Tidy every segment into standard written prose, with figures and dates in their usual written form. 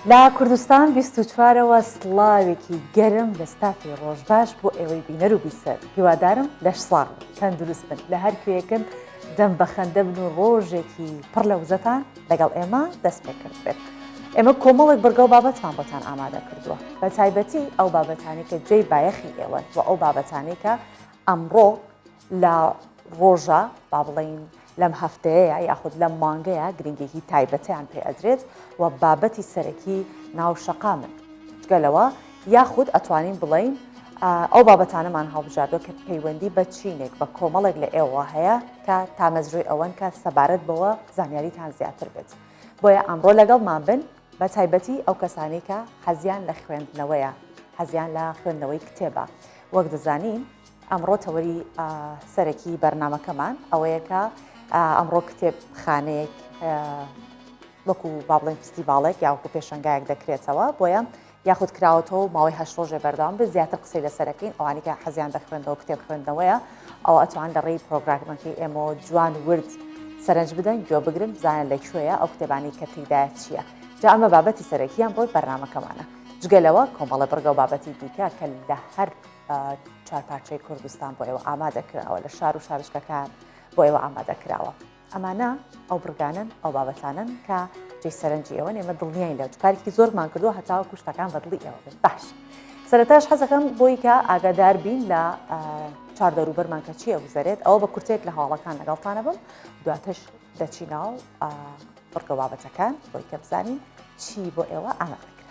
لە کوردستان 24ەوە سڵاوێکی گەرم لە ستافی ڕۆژباش بۆ ئێوەی بینەر و بیسەر هیوادارم لەش ساغ بن تەندروست بن لە هەر کوێیەکن دەم بە خەندە بن و ڕۆژێکی پڕ لە وزەتان لەگەڵ ئێمە دەست پێ کرد بێت. ئێمە کۆمەڵێک بڕگە و بابەتمان بۆتان ئامادە کردووە بە تایبەتی ئەو بابەتانی کە جێی بایەخی ئێوەن و ئەو بابەتانی کە ئەمڕۆ لە ڕۆژە با بڵێین لەم هەفتەیە یاخود لەم مانگەیە گرنگێکی تایبەتیان پێ ئەدرێت و بابەتی سەرەکی ناو شەقامن جگە لەوە یاخود ئەتوانین بڵێین ئەو بابەتانەمان هەڵبژاردووە کە پەیوەندی بە چینێک بە کۆمەڵێک لە ئێوە هەیە کە تامەزرۆی ئەوەن کە سەبارەت بەوە زانیاریتان زیاتر بێت بۆیە ئەمڕۆ لەگەڵمان بن بە تایبەتی ئەو کەسانەی کە حەزیان لە خوێندنەوەیە حەزیان لە خوێندنەوەی کتێبە وەک دەزانین ئەمڕۆ تەوەری سەرەکی بەرنمەکەمان ئەوەیە کە ئەمڕۆ کتێبخانەیەک وەکو با بڵێن فستیڤاڵێک یاوەکو پێشەنگایەک دەکرێتەوە بۆیە یاخود کراوەتەوە و ماوەی هەشت ڕۆژێ بەردەوام بێت زیاتر قسەی لەسەرەکەین ئەوانی کە حەزیان بە خوێندنەوە کتێب خوێندنەوەیە ئەوە ئەتوان لە ڕێی پرۆگرامەکەی ئێمەوە جوان ورد سەرنج بدەن گوێ بگرن بزانن لە کوێیە ئەو کتێبانەی کە تێیدایە چییە جا ئەمە بابەتی سەرەکی ئەمڕۆی بەرنامەکەمانە جگە لەوە کۆمەڵە بڕگە و بابەتی دیکە کە لە هەر چوار پارچەی کوردستان بۆ ئێوە ئامادە کراوە لە شار و شارشکەکان بۆ ئێوە ئامادە کراوە. ئەمانە ئەو بڕگانەن، ئەو بابەتانەن کە جێی سەرنجی ئێوەن، ئێمە دڵنیاین لەوە، چونکە کارێکی زۆرمان کردووە هەتاوەکو شتەکان بە دڵی ئێوە بێت. باش سەرەتاش حەزەکەم بۆی کە ئاگادار بین لە چوار دەوروبەرمان کە چی ئەگوزەرێت، ئەوە بە کورتێک لە هەواڵەکان لەگەڵتانە بم، دواتش دەچینەوە بڕگە بابەتەکان بۆی کە بزانین چی بۆ ئێوە ئامادە کرا.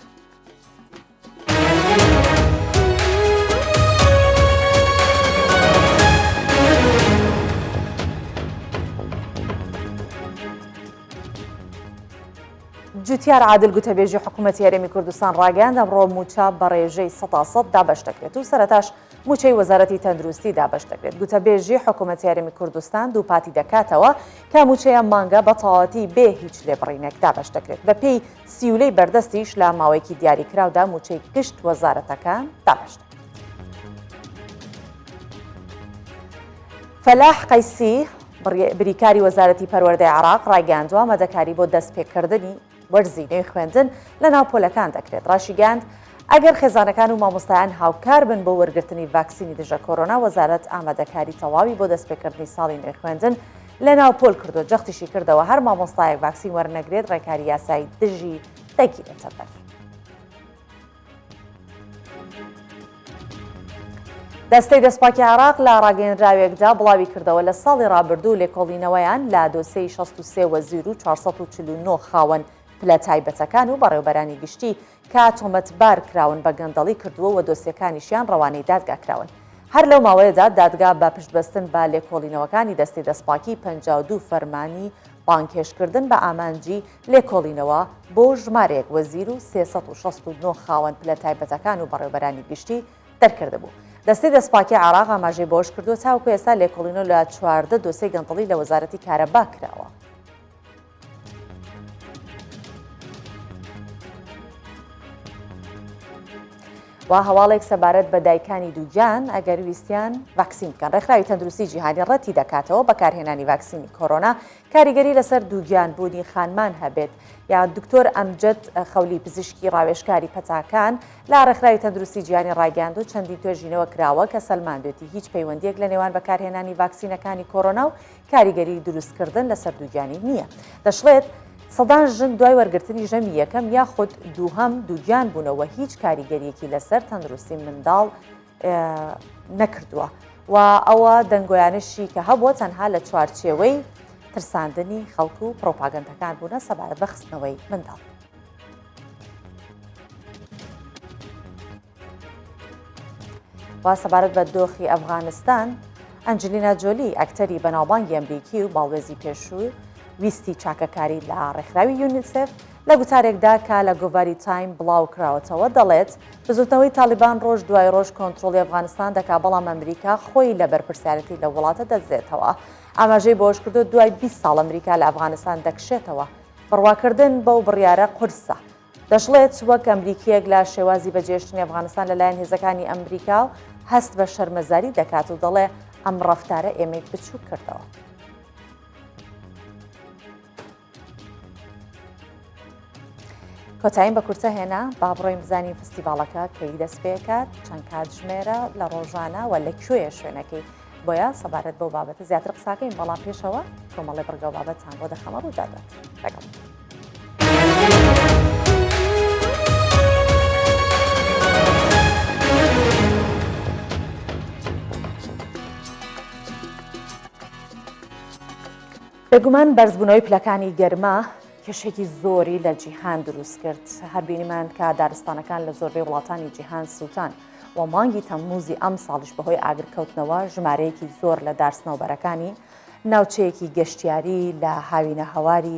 جوتیار عادل گوتەبێژی حکوومەتی هەرێمی کوردستان ڕاگەیاند ئەمڕۆ مووچە بە ڕێژەی سەتا سەد دابەش دەکرێت و سەرەتاش مووچەی وەزارەتی تەندروستی دابەش دەکرێت. گوتەبێژی حکوومەتی هەرێمی کوردستان دووپاتی دەکاتەوە کە مووچەی ئەم مانگە بە تەواوەتی بێ هیچ لێبڕینێک دابەش دەکرێت. بەپێی سیولەی بەردەستیش لە ماوەیەکی دیاریکراودا مووچەی گشت وەزارەتەکان دابەش دەکرێت. فەلاح قەیسی، بریکاری وەزارەتی پەروەردەی عێراق ڕایگەیاندووە، ئامادەکاری بۆ دەستپێکردنی وەرزی نوێی خوێندن لەناو پۆلەکان دەکرێت. ڕاشیگەیاند، ئەگەر خێزانەکان و مامۆستایان هاوکار بن بۆ وەرگرتنی ڤاکسینی دژە کۆرۆنا، وەزارەت ئامادەکاری تەواوی بۆ دەستپێکردنی ساڵی نوێی خوێندن لەناو پۆل کردووە، جەختیشی کردەوە، هەر مامۆستایەک ڤاکسین وەرنەگرێت ڕێکاری یاسایی دژی دەگیرێتەبەر. دەستەی دەستپاکی عێراق لە ڕاگەیەنراوێکدا بڵاویکردەوە، لە ساڵی ڕابردوو لێکۆڵینەوەیان لە دۆسێی 63 وەزیر و 449 خاوەن پلە تایبەتەکان و بەڕێوەبەرانی گشتی کە تۆمەتبار کراون بە گەندەڵی کردووە و دۆسیەکانیشیان ڕەوانەی دادگا کراون. هەر لەو ماوەیەدا دادگا بە پشتبەستن بە لێکۆڵینەوەکانی دەستەی دەستپاکی 52 فەرمانی بانگهێشتکردن بە ئامانجی لێکۆڵینەوە بۆ ژمارەیەک وەزیر و 369 خاوەن پلە تایبەتەکان و بەڕێوەبەرانی گشتی دەرکردبوو. دەستەی دەستپاکی عێراق ئاماژەی بەوەشکردووە، تاوەکو ئێستا لێکۆڵینەوە لە 14 دۆسیەی گەندەڵی لە وەزارەتی کارەبا کراوە. و هەواڵێک سەبارەت بە دایکانی دووگیان ئەگەر ویستیان ڤاکسین بکەن ڕێکخراوی تەندروستی جیهانی ڕەتی دەکاتەوە بەکارهێنانی ڤاکسینی کۆرۆنا کاریگەری لەسەر دووگیان بوونی خانمان هەبێت یا دکتۆر ئەمجد خەولی پزیشکی ڕاوێژکاری پەتاکان لە ڕێکخراوی تەندروستی جیهانی ڕایگەیاند و چەندین توێژینەوە کراوە کە سەلماندوێتی هیچ پەیوەندیەک لە نێوان بەکارهێنانی ڤاکسینەکانی کۆرۆنا و کاریگەری دروستکردن لەسەر دووگیانی نییە. دەشڵێت، سەدان ژن دوای وەرگرتنی ژەمی یەکەم یاخود دووهەم دووگیان بوونە و هیچ کاریگەریەکی لەسەر تەندروستی منداڵ نەکردووە و ئەوە دەنگۆیانەشی کە هەبووە تەنها لە چوارچێوەی ترساندنی خەڵک و پرۆپاگەندەکان بوونە سەبارەت بە خستنەوەی منداڵ. و سەبارەت بە دۆخی ئەفغانستان، ئەنجلینا جۆلی، ئەکتەری بەناوبانگی ئەمریکی و باڵوێزی پێشوو ویستی چاکەکاری لە ڕێکخراوی یونیسێف، لە گوتارێکدا کە لە گۆڤاری تایم بڵاو کراوەتەوە دەڵێت، بزوتنەوەی تاڵیبان ڕۆژ دوای ڕۆژ کۆنترۆڵی ئەفغانستان دەکات، بەڵام ئەمریکا خۆی لە بەرپرسیارێتی لەو وڵاتە دەدزێتەوە. ئاماژەی بەوەشکردووە، دوای 20 ساڵ ئەمریکا لە ئەفغانستان دەکشێتەوە، بڕواکردن بەو بڕیارە قورسە. دەشڵێت، وەک ئەمریکییەک لە شێوازی بەجێهێشتنی ئەفغانستان لەلایەن هێزەکانی ئەمریکا هەست بە شەرمەزاری دەکات و دەڵێ ئەم ڕەفتارە ئێمەی بچووک کردەوە. کۆتاییم بە کورتە هێنا، با بڕۆین بزانین فستیڤاڵەکە کەی دەست پێکات، چەند کاتژمێرە لە ڕۆژانە و لە کوێیە شوێنەکەی. بۆیە سەبارەت بەو بابەتە زیاتر قساکەین، بەڵام پێشەوە کۆمەڵی بڕگە و بابەتتان بۆ دەخەمە ڕوو جادات لەگەڵ. بێگومان بەرزبوونەوەی پلەکانی گەرما کێشێکی زۆری لە جیهان دروست کرد هەر بینیمان کە دارستانەکان لە زۆربەی وڵاتانی جیهان سووتان و مانگی تەمموزی ئەم ساڵیش بەهۆی ئاگرکەوتنەوە ژمارەیەکی زۆر لە دارسنەوبەرەکانی ناوچەیەکی گەشتیاری لە هاوینە هەواری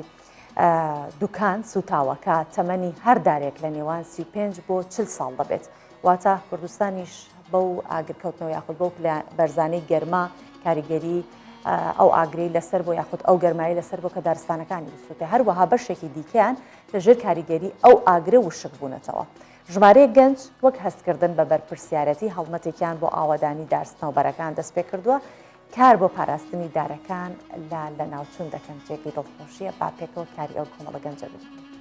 دوکان سوتاوە کە تەمەنی هەر دارێک لە نێوان 35 بۆ 40 ساڵ دەبێت واتە کوردستانیش بەو ئاگرکەوتنەوە یاخود بەو پلە بەرزانەی گەرما کاریگەری ئەو ئاگرەی لەسەر بۆ یاخود ئەو گەرمایی لەسەر بۆ کە دارستانەکانی بسووتێ هەروەها بەشێکی دیکەیان لەژێر کاریگەری ئەو ئاگرە وشک بوونەتەوە. ژمارەیەک گەنج وەک هەستکردن بە بەرپرسیارەتی هەڵمەتێکیان بۆ ئاوەدانی دارسنەوبەرەکان دەستپێکردووە، کار بۆ پاراستنی دارەکان لە لەناوچوون دەکەن، جێگەی دڵخۆشییە با پێکەوە کاری ئەو کۆمەڵە گەنجە ببینین.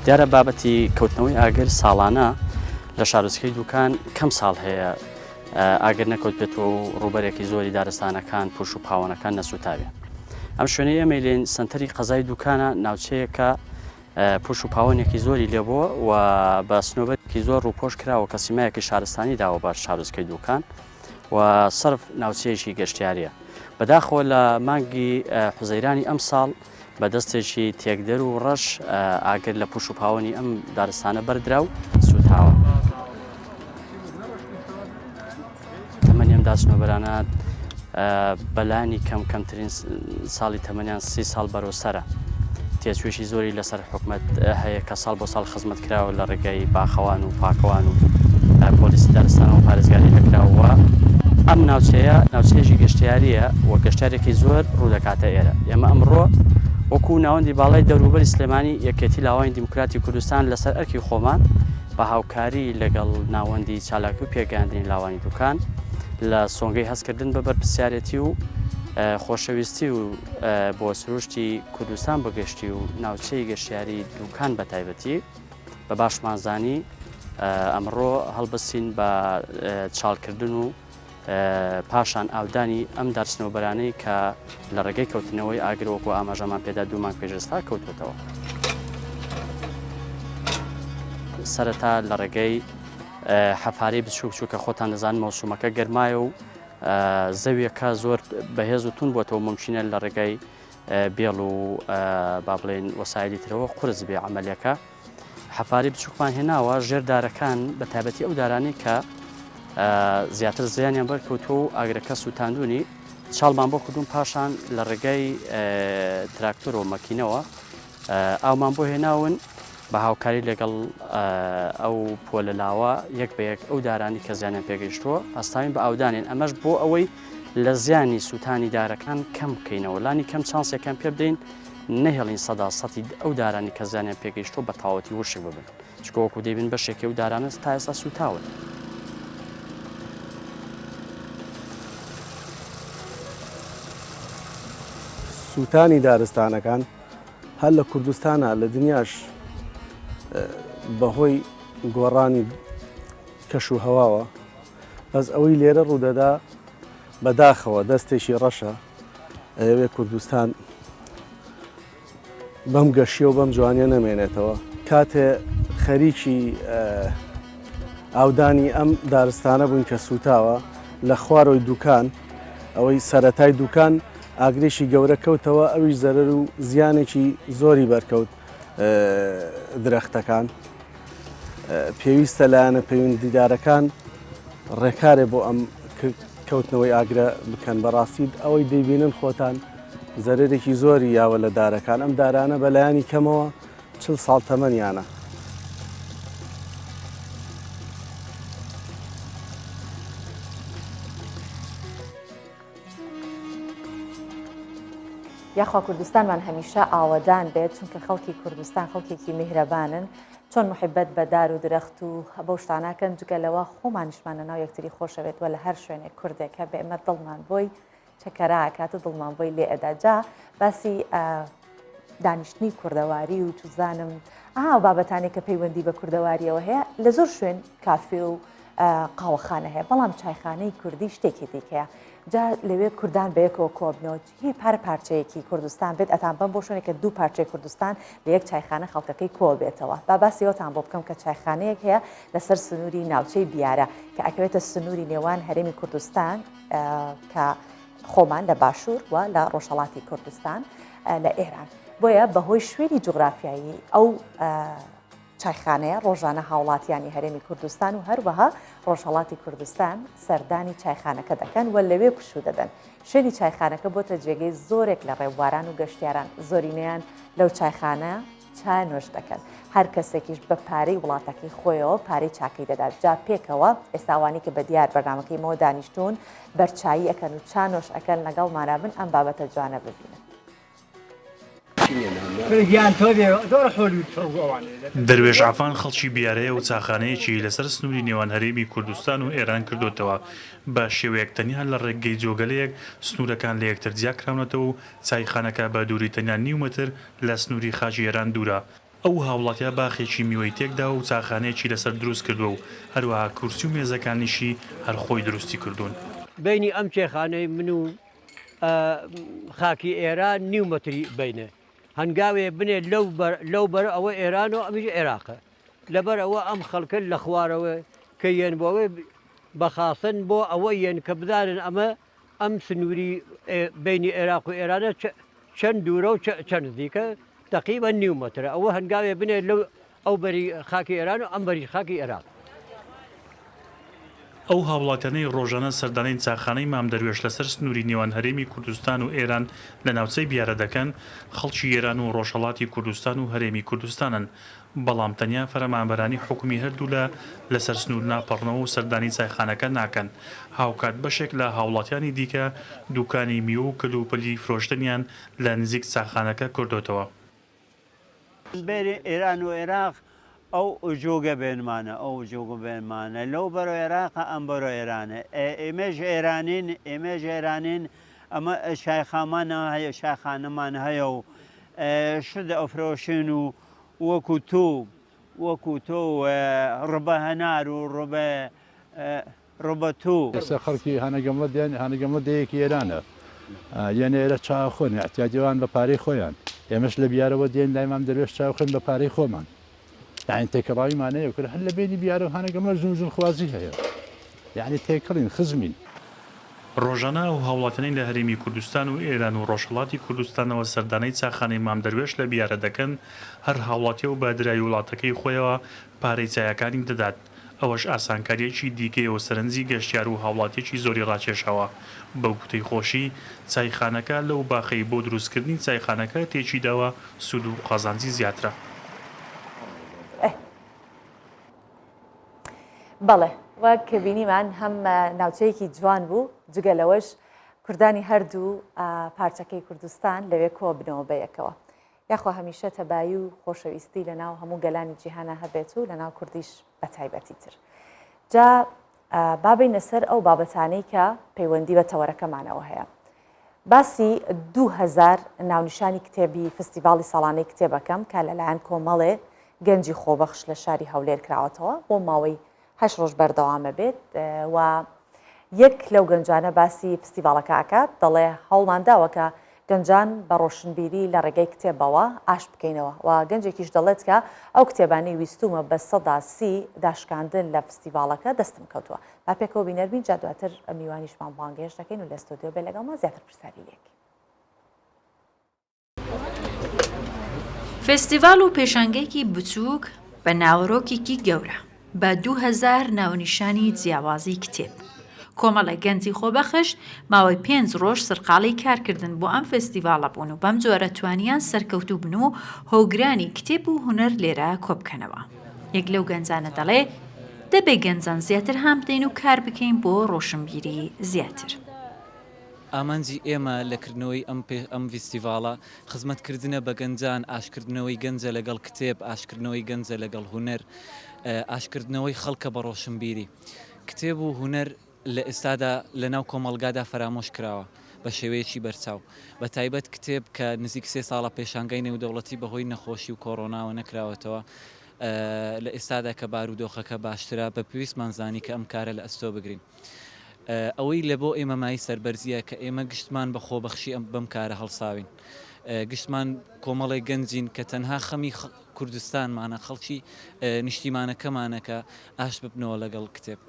دیارە بابەتی کەوتنەوەی ئاگر ساڵانە لە شارۆچکەی دوکان کەم ساڵ هەیە ئاگر نەکەوت بێتەوە و ڕووبەرێکی زۆری دارستانەکان پوش و پاوەنەکان نەسووتاوێ ئەم شوێنەی ئێمەی لێن سنتەری قەزای دوکانە ناوچەیەکە پوش و پاوەنێکی زۆری لێبووە و بە سنۆبەرێکی زۆر ڕووپۆش کراوە کە سیمایەکی شارستانی داوە بە شارۆچکەی دوکان و سەرف ناوچەیەکی گەشتیاریە. بەداخەوە لە مانگی حوزەیرانی ئەمساڵ بە دەستێکی تێکدەر و ڕەش ئاگر لە پوش و پاوەنی ئەم دارستانە بەردرا و سووتاوە. تەمەنی ئەم دارسنۆبەرانە بەلانی کەم کەمترین ساڵی تەمەنیان سی ساڵ بەرەو سەرە. تێچوویەکی زۆری لەسەر حکومەت هەیە کە ساڵ بۆ ساڵ خزمەت کراوە لە ڕێگای باخەوان و پاکەوان و پۆلیسی دارستانەوە پارێزگاری دەکراوە. ئەم ناوچەیە ناوچەیەکی گەشتیاریە و گەشتارێکی زۆر ڕوودەکاتە ئێرە. ئێمە ئەمڕۆ وەکو ناوەندی باڵای دەوروبەری سلێمانی یەکێتی لاوانی دیموکراتی کوردستان لەسەر ئەرکی خۆمان بە هاوکاری لەگەڵ ناوەندی چالاکی و پێگەیاندنی لاوانی دوکان لە سۆنگەی هەستکردن بە بەرپرسیارێتی و خۆشەویستی و بۆ سروشتی کوردستان بە گشتی و ناوچەی گەشتیاری دوکان بە تایبەتی بە باشمان زانی ئەمڕۆ هەڵبستین بە چاڵکردن و پاشان ئاودانی ئەم دارسنەوبەرانەی کە لە ڕێگەی کەوتنەوەی ئاگر وەکو ئاماژەمان پێدا دوو مانگ پێش ئێستا کەوتووەتەوە. سەرەتا لە ڕێگەی حەفارەی بچووک چووکە خۆتان دەزان مەوسومەکە گەرمایە و زەویەکە زۆر بەهێز و تون بووەتەوە ممکنە لە ڕێگای بێڵ و با بڵێن وەسایلی ترەوە قورس بێ عملیەکە حەفاری بچووکمان هێناوە ژێر دارەکان بە تایبەتی ئەو دارانەی کە زیاتر زیانیان بەرکەوتووە و ئاگرەکە سووتاندونی چاڵمان بۆ کردوون پاشان لە ڕێگای تراکتۆر و مەکینەوە ئاومان بۆ هێناون بە هاوکاری لەگەڵ ئەو پۆلە لاوە یەک بە یەک ئەو دارانی کە زیانیان پێگەیشتووە هەستاوین بە ئاودانێن ئەمەش بۆ ئەوەی لە زیانی سووتانی دارەکان کەم بکەینەوە لانی کەم چانسێکیان پێ بدەین نەهێڵین سەدا سەتی ئەو دارانی کە زیانیان پێگەیشتووە بە تەواوەتی وشک ببن چونکە وەکو دەیبین بەشێکی ئەو دارانە تا ئێستا سووتاون. سووتانی دارستانەکان هەر لە کوردستانا لە دنیاش بەهۆی گۆڕانی کەش و هەواوە بەس ئەوەی لێرە ڕوودەدا بەداخەوە دەستێکی ڕەشە ئەیەوێ کوردستان بەم گەشیە و بەم جوانیە نەمێنێتەوە کاتێ خەریکی ئاودانی ئەم دارستانە بووین کە سوتاوە لە خوارەوەی دوکان ئەوەی سەتای دوکان ئاگرێکی گەورە کەوتەوە ئەویش زەرەر و زیانێکی زۆری بەرکەوت درەختەکان پێویستە لایەنە پەیوەندیدارەکان ڕێکارێ بۆ ئەم کەوتنەوەی ئاگرە بکەن بەڕاستی ئەوەی دەیبینن خۆتان زەرەرێکی زۆری یاوە لە دارەکان ئەم دارانە بەلایانی کەمەوە چل ساڵ تەمەنیانە. یاخوا کوردستانمان هەمیشە ئاوەدان بێت چونکە خەڵکی کوردستان خەڵکێکی میهرەبانن چۆن محیبەت بە دار و درەخت و بەو شتاناکەن جگە لەوە خۆمانیشمان لەناو یەکتری خۆشەوێت وە لە هەر شوێنێک کوردێک هەبێ ئێمە دڵمان بۆی چەکەرە ئەکات و دڵمان بۆی لێ ئەدا جا باسی دانیشتنی کوردەواری و چزانم ئا بابەتانێک کە پەیوەندی بە کوردەواریەوە هەیە لە زۆر شوێن کافێ و قاوەخانە هەیە بەڵام چایخانەی کوردی شتێکی دیکەیە جا لەوێ کوردان بەیەکەوە کۆبنەوە هی پارە پارچەیەکی کوردستان بێت ئەتان بەم بۆ شوێنێکە دوو پارچەی کوردستان لە یەک چایخانە خەڵکەکەی کۆ بێتەوە با باسی ئەوتان بۆ بکەم کە چایخانەیەک هەیە لەسەر سنووری ناوچەی بیارە کە ئەکەوێتە سنووری نێوان هەرێمی کوردستان کە خۆمان لە باشوور و لە ڕۆژهەڵاتی کوردستان لە ئێران بۆیە بەهۆی شوێنی جوگرافیایی ئەو چایخانەیە ڕۆژانە هاوڵاتیانی هەرێمی کوردستان و هەروەها ڕۆژهەڵاتی کوردستان سەردانی چایخانەکە دەکەن و لەوێ پشوو دەدەن. شوێنی چایخانەکە بۆتە جێگەی زۆرێک لە ڕێبواران و گەشتیاران، زۆرینەیان لەو چایخانە چا نۆش دەکەن. هەر کەسێکیش بە پارەی وڵاتەکەی خۆیەوە پارەی چاکەی دەدات. جا پێکەوە ئێستا ئەوانەی کە بە دیار بەرنامەکەی مەوە دانیشتوون بەرچایی ئەکەن و چا نۆش ئەکەن لەگەڵمانا بن ئەم بابەتە جوانە ببینن. دەروێش عەفان خەڵکی بیارەیە و چاخانەیەکی لەسەر سنووری نێوان هەرێمی کوردستان و ئێران کردۆتەوە، بە شێوەیەک تەنیا لە ڕێگەی جۆگەلەیەک سنوورەکان لە یەکتر جیاکراونەتەوە و چایخانەکە بە دووری تەنیا نیو مەتر لە سنووری خاکی ئێران دوورە. ئەو هاوڵاتیە باخێکی میوەی تێکداوە و چاخانەیەکی لەسەر دروست کردووە و هەروەها کورسی و مێزەکانیشی هەر خۆی دروستی کردوون. بەینی ئەم چێخانەی من و خاکی ئێران نیو مەتری بینە هەنگاوێ بنێ لەو بەر لەو بەر ئەوە ئێران و ئەمیش عێراقە لەبەر ئەوە ئەم خەڵکە لە خوارەوە کە یەن بۆ ئەوێ بەخاستن بۆ ئەوە یەن کە بزانن ئەمە ئەم سنووری بینی عێراق و ئێرانە چەند دوورە و چەند نزیکە تەقریبەن نیو مەترە ئەوە هەنگاوێ بنێ لەو ئەو بەری خاکی ئێران و ئەم بەری خاکی عێراق. ئەو هاوڵاتیانەی ڕۆژانە سەردانەی چاخانەی مام دەروێش لەسەر سنووری نێوان هەرێمی کوردستان و ئێران لە ناوچەی بیارە دەکەن، خەڵکی ئێران و ڕۆژهەڵاتی کوردستان و هەرێمی کوردستانن، بەڵام تەنیا فەرەمانبەرانی حکومی هەردوولا لەسەر سنوور ناپەڕنەوە و سەردانی چایخانەکە ناکەن، هاوکات بەشێک لە هاوڵاتیانی دیکە دوکانی میوە و کەلوپەلی فرۆشتنیان لە نزیک چاخانەکە کردۆتەوە. بەری ئێران و ئێراق ئەو جوگە بێنمانە ئەو جوگە بێنمانە لەو بەرۆ ئێراقە ئەم بەرۆ ئێرانە ئێمەش ئێرانین ئێمەش ئێرانین ئەمە شایخامان هەیە شایخانەمان هەیە و شت ئەفرۆشین و وەکو تۆ وەکو تۆ ڕبە هەنار و ڕبە ڕبە تو. ئێستا خەڵکی هانەگەمڵە دێن، هانەگەمڵە دێیەکی ئێرانە، یەنە ئێرە چا ئەخۆن، ئیعتیادی ئەوان بە پارەی خۆیان، ئێمەش لە بیارەوە دێین لای مام دەروێش چا ئەخۆین بە پارەی خۆمان، یانی تێکەڵاویمان هەیە، کورە هەر لە بەینی بیارە و هانەگەمڵە ژن و ژنخوازی هەیە، یانی تێکەڵین، خزمین. ڕۆژانە ئەو هاوڵاتیانەی لە هەرێمی کوردستان و ئێران و ڕۆژهەڵاتی کوردستانەوە سەردانەی چاخانەی مام دەروێش لە بیارە دەکەن، هەر هاوڵاتیە و بە دراوی وڵاتەکەی خۆیەوە پارەی چایەکانی دەدات، ئەوەش ئاسانکارییەکی دیکەیە و سەرنجی گەشتیار و هاوڵاتییەکی زۆری ڕاکێشاوە. بە گوتەی خۆشی، چایخانەکە لەو باخەی بۆ دروستکردنی چایخانەکە تێکیداوە سوود و قازانجی زیاترە. بەڵێ وەک بینیمان هەم ناوچەیەکی جوان بوو جگە لەوەش کوردانی هەردوو پارچەکەی کوردستان لەوێ کۆبنەوە بەیەکەوە. یاخوا هەمیشە تەبایی و خۆشەویستی لە ناو هەموو گەلانی جیهانا هەبێت و لە ناو کوردیش بە تایبەتی تر. جا با بینە سەر ئەو بابەتانەی کە پەیوەندی بە تەوەرەکەمانەوە هەیە. باسی 2000 ناونیشانی کتێبی فستیڤاڵی ساڵانەی کتێبەکەم کە لەلایەن کۆمەڵێ گەنجی خۆبەخش لە شاری هەولێر کراوەتەوە بۆ ماوەی هەشت ڕۆژ بەردەوامە بێت و یەک لەو گەنجانە باسی فستیڤاڵەکە ئەکات دەڵێ هەوڵمان داوە کە گەنجان بە ڕۆشنبیری لە ڕێگەی کتێبەوە ئاشت بکەینەوە و گەنجێکیش دەڵێت کە ئەو کتێبانەی ویستومە بە 130 داشکاندن لە فستیڤاڵەکە دەستم کەوتووە با پێکەوە بینەر بین جا دواتر میوانیشمان بانگهێشت دەکەین و لە ستۆدیۆ بێ لەگەڵمان زیاتر پرسیاری لێکەین. فێستیڤاڵ و پێشانگەیەکی بچووک بە ناوەرۆکێکی گەورە، بە 2000 ناونیشانی جیاوازی کتێب. کۆمەڵێک گەنجی خۆبەخش ماوەی پێنج ڕۆژ سەرقاڵی کارکردن بۆ ئەم فێستیڤاڵە بوون و بەم جۆرە توانیان سەرکەوتوو بن و هۆگرانی کتێب و هونەر لێرە کۆبکەنەوە. یەک لەو گەنجانە دەڵێ، دەبێ گەنجان زیاتر هان بدەین و کار بکەین بۆ ڕۆشنبیری زیاتر. ئامانجی ئێمە لە کردنەوەی ئەم ئەم ڤیستیڤاڵە خزمەتکردنە بە گەنجان، ئاشکردنەوەی گەنجە لەگەڵ کتێب، ئاشکردنەوەی گەنجە لەگەڵ هونەر، ئاشکردنەوەی خەڵکە بە ڕۆشنبیری. کتێب و هونەر لە ئێستادا لەناو کۆمەڵگادا فەرامۆش کراوە بە شێوەیەکی بەرچاو. بە تایبەت کتێب کە نزیک سێ ساڵە پێشانگای نێودەوڵەتی بەهۆی نەخۆشی و کۆڕۆناوە نەکراوەتەوە، لە ئێستادا کە بارودۆخەکە باشترە بە پێویستمان زانی کە ئەم کارە لە ئەستۆ بگرین. ئەوەی لە بۆ ئێمە مایەی سەربەرزییە کە ئێمە گشتمان بە خۆبەخشی ئەم بەم کارە هەڵساوین. گشتمان کۆمەڵێک گەنجین کە تەنها خەمی کوردستانمانە، خەڵکی نیشتیمانەکەمانە کە ئاشت ببنەوە لەگەڵ کتێب.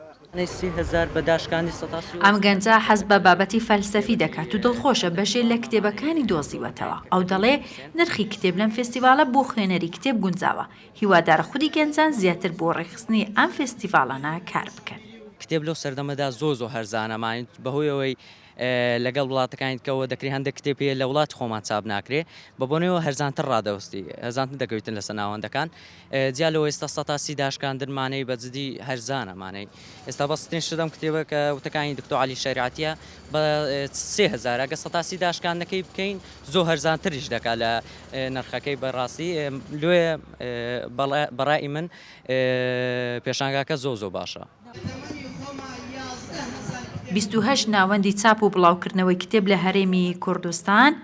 ئەم گەنجە حەز بە بابەتی فەلسەفی دەکات و دڵخۆشە بەشێ لە کتێبەکانی دۆزیوەتەوە. ئەو دەڵێ، نرخی کتێب لەم فێستیڤاڵە بۆ خوێنەری کتێب گونجاوە. هیوادارە خودی گەنجان زیاتر بۆ ڕێکخستنی ئەم فێستیڤاڵانە کار بکەن. کتێب لەو سەردەمەدا زۆر زۆر هەرزانە مانی بەهۆی ئەوەی لەگەڵ وڵاتەکانی دیکەوە دەکرێ هەندێک کتێب هەیە لە وڵاتی خۆمان چاپ ناکرێ بە بۆنەوە هەرزانتر ڕادەوەستی هەرزانتر دەکەویتن لەسەر ناوەندەکان جیا لەوە ئێستا سەتا سی داشکاندن مانەی بە جدی هەرزانە مانەی ئێستا بەسترین شت ئەم کتێبە کە وتەکانی دکتۆر عەلی شەریعەتیە بە 3000 ئەگە سەتا سی داشکاندنەکەی بکەین زۆر هەرزانتریش دەکات لە نرخەکەی بەڕاستی لۆیە بەڕای من پێشانگاکە زۆر زۆر باشە. 28 ناوەندی چاپ و بڵاوکردنەوەی کتێب لە هەرێمی کوردستان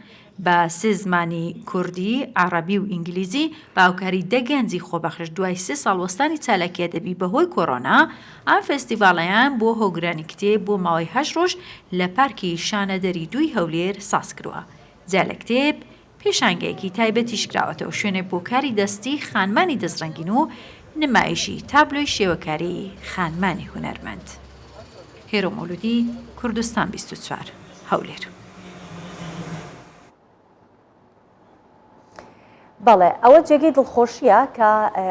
بە سێ زمانی کوردی، عەڕەبی و ئینگلیزی بە هاوکاری دە گەنجی خۆبەخش دوای سێ ساڵ وەستانی چالاکی ئەدەبی بەهۆی کۆرۆنا ئەم فێستیڤاڵەیان بۆ هۆگرانی کتێب بۆ ماوەی هەشت ڕۆژ لە پارکی شانەدەری دووی هەولێر سازکرووە. جیا لە کتێب، پێشانگەیەکی تایبەتیش کراوەتەوە شوێنێک بۆ کاری دەستی خانمانی دەستڕەنگین و نمایشی تابلۆی شێوەکاری خانمانی هونەرمەند. هێرۆ مەولودی، کوردستان 24، هەولێر. بەڵێ ئەوە جێگەی دڵخۆشیە کە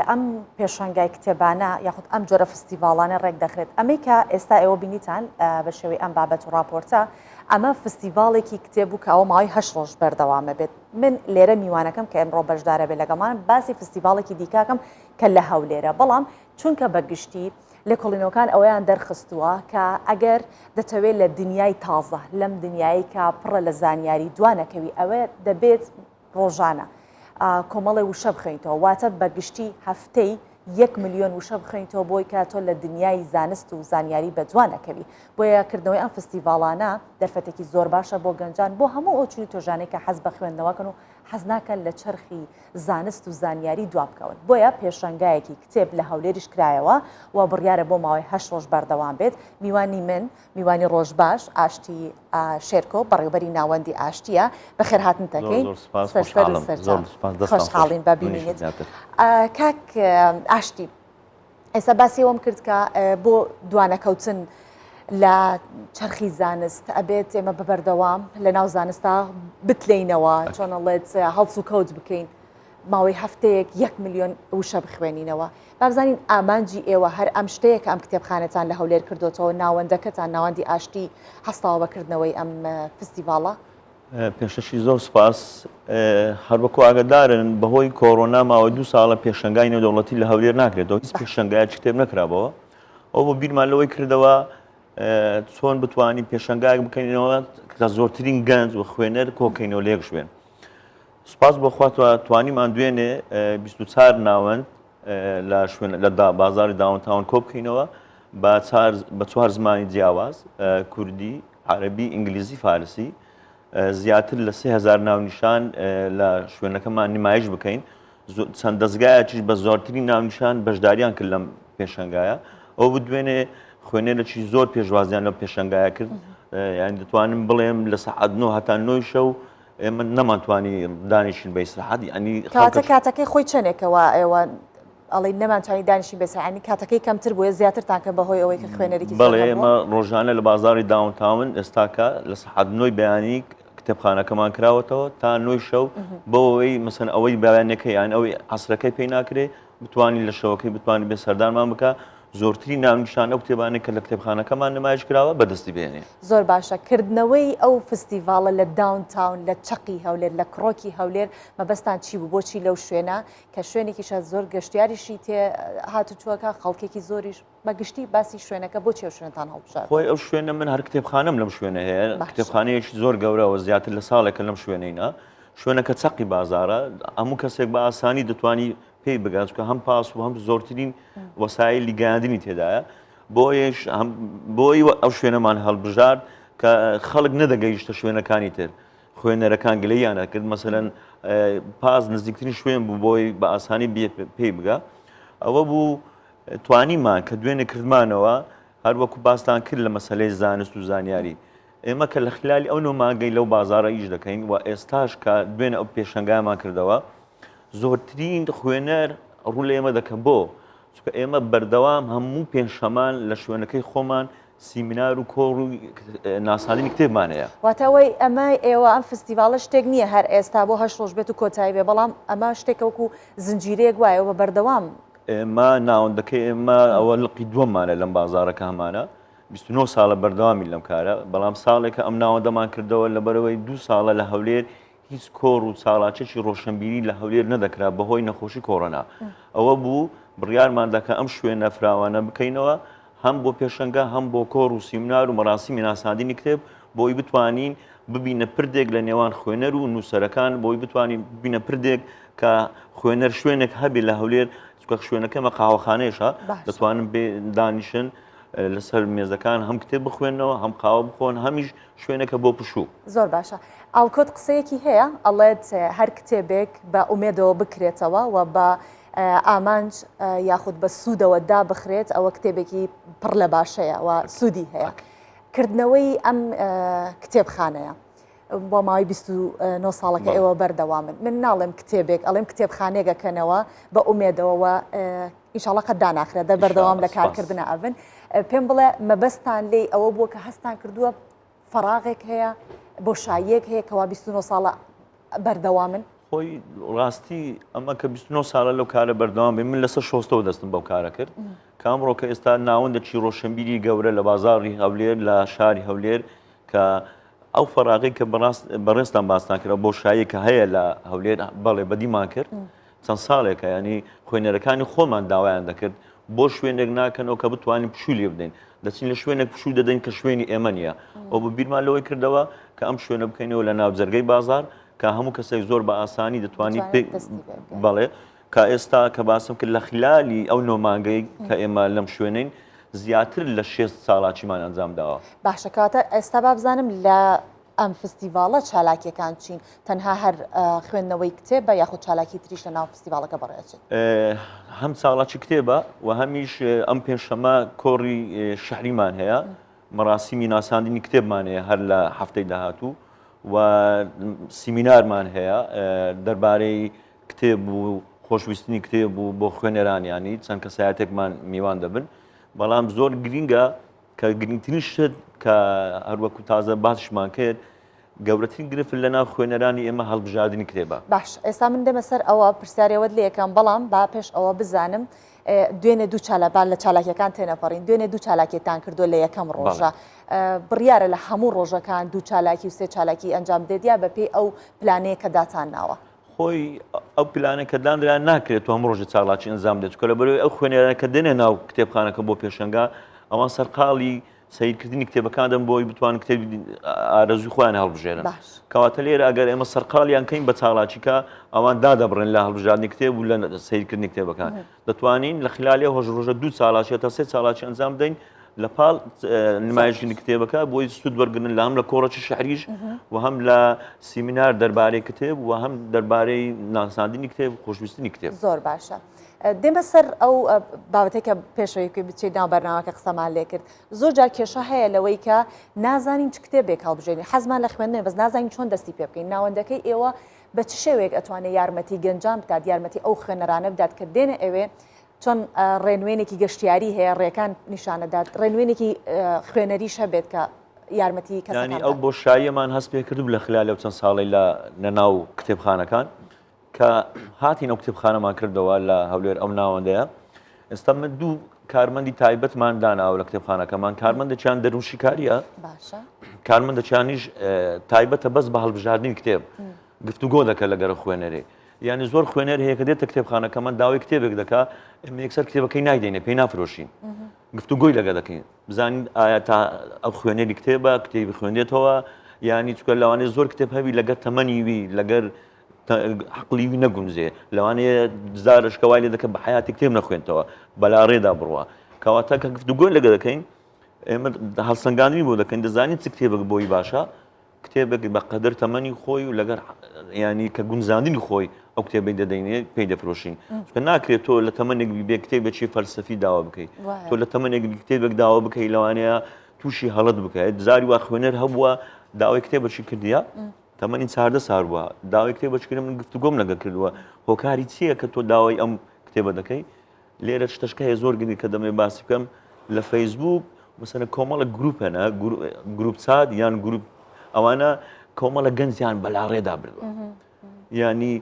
ئەم پێشانگای کتێبانە یاخود ئەم جۆرە فستیڤاڵانە ڕێک دەخرێت ئەمەی کە ئێستا ئێوە بینیتان بە شێوەی ئەم بابەت و ڕاپۆرتە ئەمە فستیڤاڵێکی کتێب بوو کە ئەوە ماوەی هەشت ڕۆژ بەردەوامە بێت من لێرە میوانەکەم کە ئەمڕۆ بەشدارە بێت لەگەڵمان باسی فستیڤاڵێکی دیکاکەم کە لە هەولێرە بەڵام چونکە بە گشتی لێکۆڵینەوەکان ئەوەیان دەرخستووە کە ئەگەر دەتەوێت لە دنیای تازە لەم دنیای کە پڕە لە زانیاری دوانەکەوی ئەوە دەبێت ڕۆژانە کۆمەڵێ وشە بخوێنیتەوە واتە بە گشتی هەفتەی یەک ملیۆن وشە بخوێنیتەوە بۆی کە تۆ لە دنیای زانست و زانیاری بەدوا نەکەوی بۆیە کردنەوەی ئەم فستیڤاڵانە دەرفەتێکی زۆر باشە بۆ گەنجان بۆ هەموو ئەو چین و توێژانەی کە حەز بە خوێندنەوەکەن و حەز ناکەن لە چەرخی زانست و زانیاری دوابکەون بۆیە پێشەنگایەکی کتێب لە هەولێریش کرایەوە و بڕیارە بۆ ماوەی هەشت ڕۆژ بەردەوام بێت میوانی من میوانی ڕۆژ باش ئاشتی شێرکۆ بەڕێوبەری ناوەندی ئاشتیە بەخێرهاتنت دەکەین سەر و سەرچاو خۆشحاڵین بە بینینت کاک ئاشتی ئێستا باسی ئەوەم کرد کە بۆ دوانەکەوتن لە چەرخی زانست ئەبێت ئێمە بە بەردەوام لە ناو زانستا بتلینەوە چۆنەڵێت هەڵس و کەوت بکەین ماوەی هەفتەیەک یەک ملیۆن وشە بخوێنینەوە. با بزانین ئامانجی ئێوە هەر ئەم شتەیە کە ئەم کتێبخانەتان لە هەولێر کردۆتەوە، ناوەندەکەتان، ناوەندی ئاشتی هەستاوە بە کردنەوەی ئەم فستیڤاڵە؟ پێشەکی زۆر سوپاس. هەر وەکو ئاگادارن بەهۆی کۆرۆنا ماوەی دوو ساڵە پێشەنگای نێودەوڵەتی لە هەولێر ناکرێتەوە، هیچ پێشەنگایەکی کتێب نەکرابەوە. ئەوە بۆ بیرمان لەوەی کردەوە چۆن بتوانین پێشەنگایەک بکەینەوە کە زۆرترین گەنج و خوێنەر کۆکەینەوە لە یەک شوێن. سوپاس بۆ خوا توانیمان دوێنێ 24 ناوەند لە شوێن لە بازاری downtown کۆ بکەینەوە بە چوار زمانی جیاواز کوردی عەربی ئینگلیزی فارسی زیاتر لە 3000 ناونیشان لە شوێنەکەمان نمایش بکەین چەند دەستگایەکیش بە زۆرترین ناونیشان بەشداریان کرد لەم پێشنگایە ئەو بدوێنێ خوێنەرێکی زۆر پێشوازیان لەم پێشنگایە کرد یان دەتوانم بڵێم لە سەعات 9 هەتا 9 شەو ئێمە نەمانتوانی دانیشین بە ئیسراحەت یانی کاتە کاتەکەی خۆی چەندێکە وا ئێوە ئەڵێن نەمانتوانی دانیشین بە ئیسراحەت یانی کاتەکەی کەمتر بووە زیاترتان کرد بەهۆی ئەوەی کە خوێنەرێکی زۆر بەڵێ ئێمە ڕۆژانە لە بازاڕی downtown ئێستاکە لە سەعات نۆی بەیانی کتێبخانەکەمان کراوەتەوە تا نۆی شەو بۆ ئەوەی مەسەن ئەوەی بەیانەکەی یان ئەوەی عەسرەکەی پێی ناکرێ بتوانین لە شەوەکەی بتوانین بێ سەردانمان بکە. زۆرترین ناونیشان ئەو کتێبانەی کە لە کتێبخانەکەمان نمایش کراوە بەدەستی بهێنێ. زۆر باشە کردنەوەی ئەو فستیڤاڵە لە downtown لە چەقی هەولێر لە کڕۆکی هەولێر مەبەستان چی بوو بۆچی لەو شوێنە کە شوێنێکیشە زۆر گەشتیاریشی تێ هاتوچووەکە خەڵکێکی زۆریش بە گشتی باسی شوێنەکە بۆچی ئەو شوێنتان هەڵبژارد؟ خۆی ئەو شوێنە من هەر کتێبخانەم لەم شوێنە هەیە کتێبخانەیەکی زۆر گەورەوە زیاتر لە ساڵێکە لەم شوێنەینا شوێنەکە چەقی بازارە هەموو کەسێک بە ئاسانی دەتوانی پێی بگات چونکە هەم پاس و هەم زۆرترین وەسایلی گەیاندنی تێدایە بۆیش بۆی ئەو شوێنەمان هەڵبژارد کە خەڵک نەدەگەیشتە شوێنەکانی تر خوێنەرەکان گلەیان ئەکرد مەسەلەن پاس نزیکترین شوێن بوو بۆی بە ئاسانی پێی بگا ئەوە بوو توانیمان کە دوێنێ کردمانەوە هەروەکو باستان کرد لە مەسلەی زانست و زانیاری ئێمە کە لە خلالی ئەو نۆ مانگەی لەو بازارە ئیش دەکەین و ئێستاش کە دوێنێ ئەو پێشەنگایمان کردەوە زۆرترین خوێنەر ڕوو لە ئێمە دەکەن بۆ چونکە ئێمە بەردەوام هەموو پێنجشەمان لە شوێنەکەی خۆمان سیمینار و کۆڕ و ناساندنی کتێبمان هەیە. واتە ئەوەی ئەمە ئێوە ئەم فستیڤاڵە شتێک نییە هەر ئێستا بۆ هەشت ڕۆژ بێت و کۆتایی بێ بەڵام ئەمە شتێکە وەکو زنجیرەیەک وایە و بە بەردەوام. ئێمە ناوەندەکەی ئێمە ئەوە لقی دووەممانە لەم بازاڕە کە هەمانە 29 ساڵە بەردەوامین لەم کارە بەڵام ساڵێکە ئەم ناوەندەمان کردەوە لەبەرئەوەی دوو ساڵە لە هەولێر هیچ کۆڕ و چاڵاکیەکی ڕۆشنبیری لە هەولێر نەدەکرا بەهۆی نەخۆشی کۆڕۆنا. ئەوە بوو بڕیارماندا کە ئەم شوێنە فراوانە بکەینەوە هەم بۆ پێشەنگا هەم بۆ کۆڕ و سیمنار و مەراسیمی ناساندنی کتێب بۆی بتوانین ببینە پردێک لە نێوان خوێنەر و نووسەرەکان بۆی بتوانین ببینە پردێک کە خوێنەر شوێنێک هەبێ لە هەولێر چونکە شوێنەکەمە قاوەخانەیەشە دەتوانن بێ دانیشن لەسەر مێزەکان هەم کتێب بخوێنەوە هەم قاوە بخۆن هەمیش شوێنێکە بۆ پشوو. زۆر باشە ئاڵکۆت قسەیەکی هەیە ئەڵێت هەر کتێبێک بە ئومێدەوە بکرێتەوە و بە ئامانج یاخود بە سوودەوە دابخرێت ئەوە کتێبێکی پڕ لە باشەیە و سوودی هەیە. کردنەوەی ئەم کتێبخانەیە بۆ ماوەی 29 ساڵەکە ئێوە بەردەوامن من ناڵێم کتێبێک ئەڵێم کتێبخانێکەکەنەوە بە ئومێدەوە ئیشەڵا قەت داناخرێت دە بەردەوام لە کارکردنە ئەبن پێم بڵێ مەبەستان لێی ئەوە بووە کە هەستان کردووە فەراغێک هەیە بۆشاییەک هەیە کەوا 29 ساڵە بەردەوامن خۆی ڕاستی ئەمە کە 29 ساڵە لەو کارە بەردەوام بێ من لەسەر شۆستەوە دەستم بەو کارە کرد کە ئەمڕۆ کە ئێستا ناوەندێکی ڕۆشنبیری گەورە لە بازاڕی هەولێر لە شاری هەولێر کە ئەو فەراغی کە بەڕاست بەڕێزتان باستان کرد بۆشایی کە هەیە لە هەولێر بەڵێ بەدیمان کرد چەند ساڵێکە یانی خوێنەرەکانی خۆمان داوایان دەکرد بۆ شوێنێک ناکەنەوە کە بتوانین پشوو لێ بدەین دەچین لە شوێنێک پشوو دەدەین کە شوێنی ئێمە نییە ئەو بە بیرمان لەوەی کردەوە کە ئەم شوێنە بکەینەوە لە ناو جەرگەی بازار کە هەموو کەسێک زۆر بە ئاسانی دەتوانانی پێ بەڵێ کە ئێستا کە باسم کرد لە خلالی ئەو نۆ مانگەی کە ئێمە لەم شوێنین زیاتر لە شێست چالاکیمان ئەنجام داوە. باشە کەواتە ئێستا با بزانم لە ئەم فستیڤاڵە چالاکیەکان چین؟ تەنها هەر خوێندنەوەی کتێبە یاخود چالاکی تریش لە ناو فستیڤاڵەکە بەڕێوەچێت؟ هەم چالاکی کتێبە و هەمیش ئەم پێنجشەممە کۆڕی شیعریمان هەیە، مەراسیمی ناساندنی کتێبمان هەیە هەر لە هەفتەی داهاتوو و سیمینارمان هەیە دەربارەی کتێب و خۆشویستنی کتێب و بۆ خوێنەران یانی چەند کەسایەتێکمان میوان دەبن بەڵام زۆر گرینگە کە گرنگترین شت کە هەروەکو تازە باسیشمان کرد گەورەترین گرفت لە ناو خوێنەرانی ئێمە هەڵبژاردنی کتێبە. باش ئێستا من دێمە سەر ئەوە پرسیارێوەت لێ ئەکەم بەڵام با پێش ئەوە بزانم دوێنێ دوو چالا با لە چالاکیەکان تێنەپەڕین دوێنێ دوو چالاکیتان کردووە لە یەکەم ڕۆژە بڕیارە لە هەموو ڕۆژەکان دوو چالاکی و سێ چالاکی ئەنجام بدرێت یا بەپێی ئەو پلانەیە کە داتان ناوە؟ خۆی ئەو پلانە کە دانرا ناکرێت تۆ هەموو ڕۆژێ چالاکی ئەنجام بدەیت چونکە لەبەرئەوەی ئەو خوێنەرانە کە دێنە ناو کتێبخانەکە بۆ پێشەنگا ئەوان سەرقاڵی سەیرکردنی کتێبەکان دەن بۆی بتوان کتێبی ئارەزوی خۆیان هەڵبژێرن کەواتە لێرە ئەگەر ئێمە سەرقاڵیان کەین بە چالاکیکە ئەوان دادەبڕن لە هەڵبژاردنی کتێب و لە سەیرکردنی کتێبەکان دەتوانین لە خلالی ئەو هەشت ڕۆژە دوو چالاکی تا سێ چالاکی ئەنجام بدەین لە پاڵ نمایشکردنی کتێبەکە بۆی سوود وەرگرن لە هەم لە کۆڕەکی شعریش و هەم لە سیمینار دەربارەی کتێب و هەم دەربارەی ناساندنی کتێب خۆشویستنی کتێب. زۆر باشە دێمە سەر ئەو بابەتێک کە پێشەوەی بچیت ناو بەرنامەکە قسەمان لێ کرد زۆر جار کێشە هەیە لەوەی کە نازانین چ کتێبێک هەڵبژێرین حەزمان لە خوێندنە بەس نازانین چۆن دەستی پێ بکەین ناوەندەکەی ئێوە بە چ شێوەیەک ئەتوانێت یارمەتی گەنجان بدات یارمەتی ئەو خوێنەرانە بدات کە دێنە ئەوێ چۆن ڕێنوێنێکی گەشتیاری هەیە ڕێکان نیشانەدات ڕێنوێنێکی خوێنەریش هەبێت کە یارمەتی کەسانی ئەو بۆشاییەمان هەست پێ کردو لە خلال لەو چەند ساڵی لە نەناو کتێبخانەکان کە هاتین ئەو کتێبخانەمان کردەوە لە هەولێر ئەو ناوەندەیە ئێستا من دوو کارمەندی تایبەتمان داناوە لە کتێبخانەکەمان کارمەندێکیان دەروونشیکاریە باشە کارمەندەکیانیش تایبەتە بەس بە هەڵبژاردنی کتێب گفتوگۆ دەکە لەگەر خوێنەرێ یعنی زۆر خوێنەر هەیە کە دێتە کتێبخانەکەمان داوای کتێبێک دەکا ئێمە یەکسەر کتێبەکەی نایدەینێ پێی نافرۆشین گفتوگۆی لەگە دەکەین بزانین ئایا تا ئەو خوێنەری کتێبە کتێبی خوێندێتەوە یانی چکە لەوانەیە زۆر کتێب هەبی لەگەر تەمەنی وی لەگەر عقلی وی نەگونجێ لەوانەیە زارشکە وای لێ دەکە بە حیاتی کتێب نەخوێنتەوە بەلا ڕێدا بڕوا کەواتە کە گفتوگۆی لەگە دەکەین ئێمە هەڵسەنگاندنی بۆ دەکەین دەزانین چ کتێبێک بۆی باشە کتێبێک بە قەدر تەمەنی خۆی و لەگەر ینی کە گونجاندنی خۆی ئەو کتێبەی دەدەینێ پێی دەفرۆشین چونکە ناکرێت تۆ لە تەمەنێک بێ کتێبێکی فەلسەفی داوا بکەیت تۆ لە تەمەنێک کتێبێک داوا بکەی لەوانەیە تووشی هەڵت بکەیت زاری وا خوێنەر هەبووە داوای کتێبەکی کردیە تەمەنی چاردە سار بووە داوای کتێبەکی کردم من گفتوگۆم لەگەڵ کردووە هۆکاری چییە کە تۆ داوای ئەم کتێبە دەکەی لێرە شتەشکە هەیە زۆر گرنگ کە دەمەوێت باسی بکەم لە فەیسبوک مەسەلەن کۆمەڵە گروپ هەنە گروپ چات یان گروپ ئەوانە کۆمەڵە گەنجیان بەلاڕێدا بردووە ینی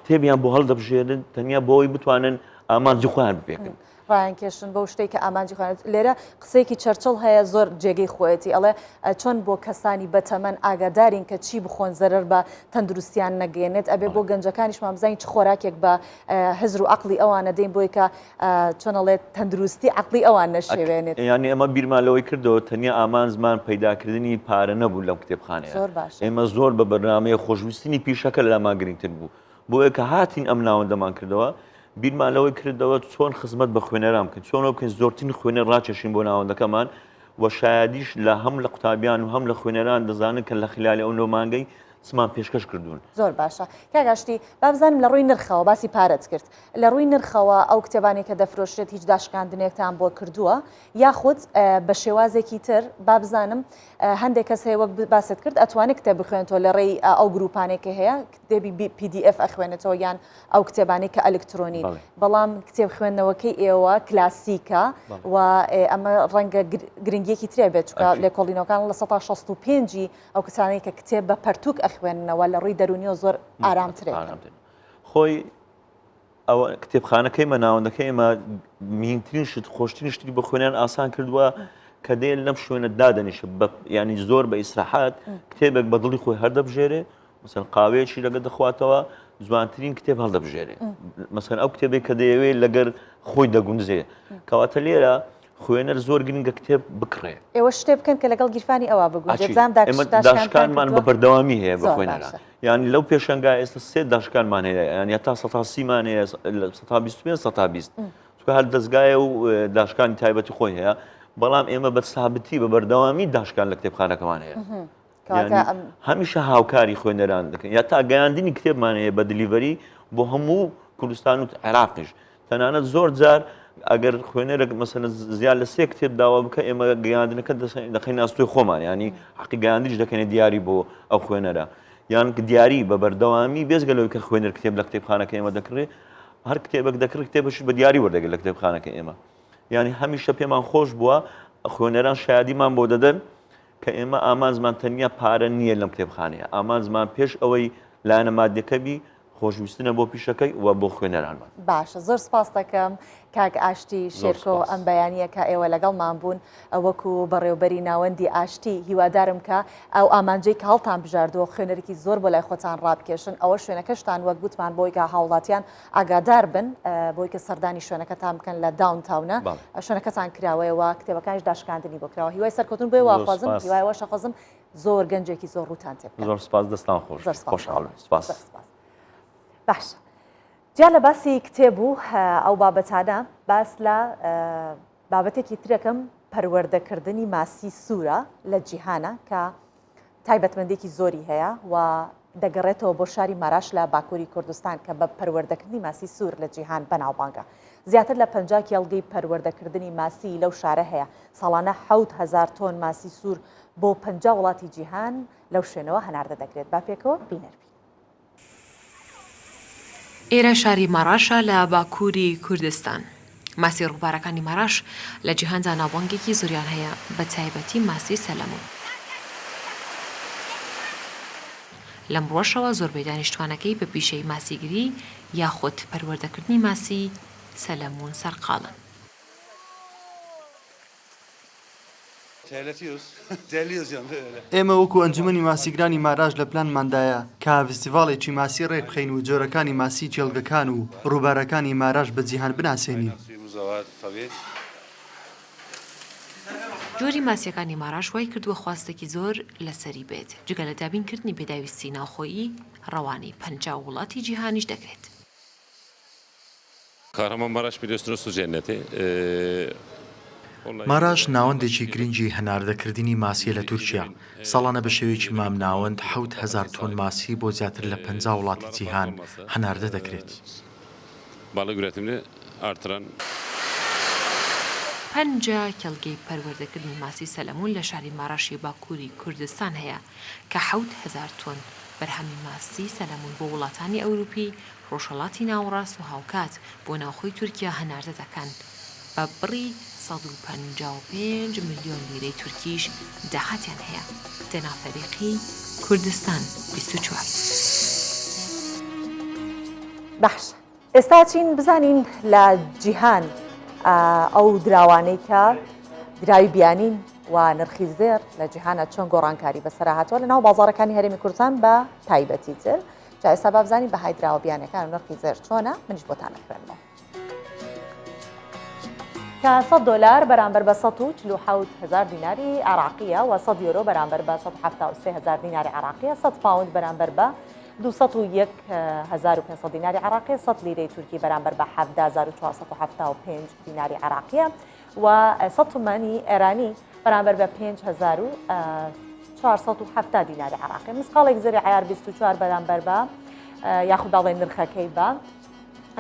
کتێبیان بۆ هەڵدەبژێرن تەنیا بۆی بتوانن ئامانجی خۆیان بپێکن. ڕایان کێشن بەو شتێک کە ئامانجی خۆیان لێرە قسەیەکی چەرچڵ هەیە زۆر جێگەی خۆیەتی ئەڵێ چۆن بۆ کەسانی بەتەمەن ئاگادارین کە چی بخۆن زەرەر بە تەندروستیان نەگەێنێت ئەبێ بۆ گەنجەکانیشمان بزانین چ خۆراکێک بە هزر و عەقڵی ئەوان نەدەین بۆی کە چۆن ئەڵێت تەندروستی عەقڵی ئەوان نەشێوێنێت. یانی ئێمە بیرمان لەوەی کردەوە تەنیا ئامانجمان پەیداکردنی پارە نەبوو لەم کتێبخانەیە. زۆر باشە. ئێمە زۆر بە بەرنامەیە خۆشویستنی پیشەکە لەلامان گرنگتر بوو. بۆیە کە هاتین ئەم ناوەندەمان کردەوە بیرمان لەوەی کردەوە چۆن خزمەت بە خوێنەران بکەین، چۆن ئەوە بکەین زۆرترین خوێنەر ڕاکێشین بۆ ناوەندەکەمان و شایەدیش لە هەم لە قوتابیان و هەم لە خوێنەران دەزانن کە لە خلالی ئەو نۆ مانگەی چمان پێشکەش کردوون. زۆر باشە کاک ئاشتی با بزانم لە ڕووی نرخەوە باسی پارەت کرد لە ڕووی نرخەوە ئەو کتێبانەی کە دەفرۆشرێت هیچ داشکاندنێکتان بۆ کردووە یاخود بە شێوازێکی تر با بزانم هەندێک کەس هەیە وەک باست کرد ئەتوانێت کتێب بخوێنێتەوە لە ڕێی ئەو گروپانێک کە هەیە کتێبی PDF ئەخوێنێتەوە یان ئەو کتێبانەی کە ئەلکترۆنین بەڵام کتێب خوێندنەوەکەی ئێوە کلاسیکە و ئەمە ڕەنگە گرنگیەکی ترێ بێت چونکە لێکۆڵینەوەکان لە 65 ئەو کەسانەی کە کتێب بە پەرتوک ئەخوێننەوە لە ڕووی دەروونیەوە زۆر ئارامترێک. خۆی ئەوە کتێبخانەکەی مە ناوەندەکەی ئێمە مهمترین شت خۆشترین شتی بۆ خوێنیان ئاسان کردووە کە دێ لەم شوێنە دادەنیشە بە ینی زۆر بە ئیسراحات کتێبێک بە دڵی خۆی هەردەبژێرێ مەسەن قاوەیەکی لەگە دەخواتەوە جوانترین کتێب هەڵدەبژێرێ مەسەن ئەو کتێبێک کە دەیەوێت لەگەر خۆی دەگونجێ کەواتە لێرە خوێنەر زۆر گرنگە کتێب بکڕێ. ئێوە شتێ بکەن کە لەگەڵ گیرفانی ئەوا بگونجێ بزانم ئێمە داشکانمان بە بەردەوامی هەیە بە خوێنەران یان لەو پێشەنگا ئێستا سێ داشکانمان هەیە یان یا تا سەتا سیمان هەیە سەتا 25 سەتا 20 چونکە هەر دەستگایە و داشکانی تایبەتی خۆی هەیە بەڵام ئێمە بە سابتی بە بەردەوامی داشکان لە کتێبخانەکەمان هەیە هەمیشە هاوکاری خوێنەران دەکەن یا تا گەیاندنی کتێبمان هەیە بە delivery بۆ هەموو کوردستان و عێراقیش تەنانەت زۆر جار ئەگەر خوێنەرێک مەسەلەن زیاد لە سێ کتێب داوا بکە ئێمە گەیاندنەکە دەخەینە ئەستۆی خۆمان ینی حەقی گەیاندنیش دەکەینە دیاری بۆ ئەو خوێنەرە یان دیاری بە بەردەوامی بێزگە لەوەی کە خوێنەر کتێب لە کتێبخانەکە ئێمە دەکڕێ هەر کتێبێک دەکڕی کتێبەشی بە دیاری وەردەگرێت لە کتێبخانەکە ئێمە یعنی هەمیشە پێمان خۆش بووە خوێنەران شایدیمان بۆ دەدەن کە ئێمە ئامانجمان تەنیا پارە نییە لەم کتێبخانەیە ئامانجمان پێش ئەوەی لایەنە مادیەکە بی خۆشویستنە بۆ پیشەکەی و بۆ خوێنەرانمان. باشە زۆر سپاست دەکەم کاک ئاشتی شێرکۆ ئەم بەیانیە کە ئێوە لەگەڵمان بوون وەکو بەڕێوبەری ناوەندی ئاشتی هیوادارم کە ئەو ئامانجەی کە هەڵتان بژاردووە خوێنەرێکی زۆر بۆ لای خۆتان ڕابکێشن ئەوە شوێنەکەشتان وەک گوتمان بۆی کە هاوڵاتیان ئاگادار بن بۆی کە سەردانی شوێنەکەتان بکەن لە downtown ە شوێنەکەتان کراوەیەوە کتێبەکانیش داشکاندنی بۆ کراوە هیوای سەرکەوتن بۆ واخوازم هیوای ئەوەش ئەخوازم زۆر گەنجێکی زۆر ڕووتان تێ بکەن. زۆر سپاس دەستان خۆش زۆر سپاس خۆشحاڵ سپاس. زۆر سپاس. باشە جیا لە باسی کتێب و ئەو بابەتانە باس لە بابەتێکی ترەکەم پەروەردەکردنی ماسی سوورە لە جیهانە کە تایبەتمەندێکی زۆری هەیە و دەگەڕێتەوە بۆ شاری ماراش لە باکووری کوردستان کە بە پەروەردەکردنی ماسی سوور لە جیهان بەناوبانگە. زیاتر لە 50 کێڵگەی پەروەردەکردنی ماسی لەو شارە هەیە، ساڵانە 7000 تۆن ماسی سوور بۆ 50 وڵاتی جیهان لەو شوێنەوە هەناردە دەکرێت. با پێکەوە بینەر بین. ئێرە شاری مەڕاشە لە باکووری کوردستان. ماسی ڕووبارەکانی مەڕاش لە جیهاندا ناوبانگێکی زۆریان هەیە، بە تایبەتی ماسی سەلەمون. لەم ڕووەشەوە زۆربەی دانیشتووانەکەی بە پیشەی ماسیگری یاخود پەروەردەکردنی ماسی سەلەمون سەرقاڵن. ئێمە وەکو ئەنجومەنی ماسیگرانی ماراش لە پلانماندایە کە ڤیستیڤاڵێکی ماسی رێکبخەین و جۆرەکانی ماسی کێڵگەکان و رووبارەکانی ماراش بە جیهان بناسێنین. جۆری ماسییەکانی ماراش وایکردووە خواستێکی زۆر لەسەری بێت، جگە لە دابینکردنی پێداویستی ناوخۆیی، ڕەوانەی 50 وڵاتی جیهانیش دەکرێت. ماراش ناوەندێکی گرنگی هەناردەکردنی ماسییە لە تورکیا، ساڵانە بە شێوەیەکی مامناوەند 7000 تۆن ماسی بۆ زیاتر لە 50 وڵاتی جیهان هەناردە دەکرێت. 50 کێڵگەی پەروەردەکردنی ماسی سەلەمون لە شاری ماراشی باکووری کوردستان هەیە کە 7000 تۆن بەرهەمی ماسی سەلەمون بۆ وڵاتانی ئەوروپی، ڕۆژهەڵاتی ناوەڕاست و هاوکات بۆ ناوخۆی تورکیا هەناردە دەکەن، بە بڕی 155 ملیۆن لیرەی تورکیش داهاتیان هەیە. دەنا فەریقی، کوردستان 24. باشە ئێستا چین بزانین لە جیهان ئەو دراوانەی کە دراوی بیانین و نرخی زێر لە جیهانە چۆن گۆڕانکاری بەسەر هاتووە لە ناو بازارەکانی هەرێمی کوردستان بە تایبەتی تر جا ئێستا با بزانین بەهای دراوە بیانەکان و نرخی زێر چۆنە منیش بۆتان ئەخوێنمەوە. کە 100 دۆلار بەرامبەر بە 147 هزار دیناری عراقیە و 100 یۆرۆ بەرامبەر بە 173 هزار دیناری عراقیە 100 پاوند بەرامبەر بە 201 هزار و 500 دیناری عراقیە 100 لیرەی تورکی بەرامبەر بە 17475 دیناری عراقیە و 100 تومانی ئێرانی بەرامبەر بە 5470 دیناری عراقی مسقاڵێک زێری عیار 24 بەرامبەر بە یاخود داڵێن نرخەکەی بە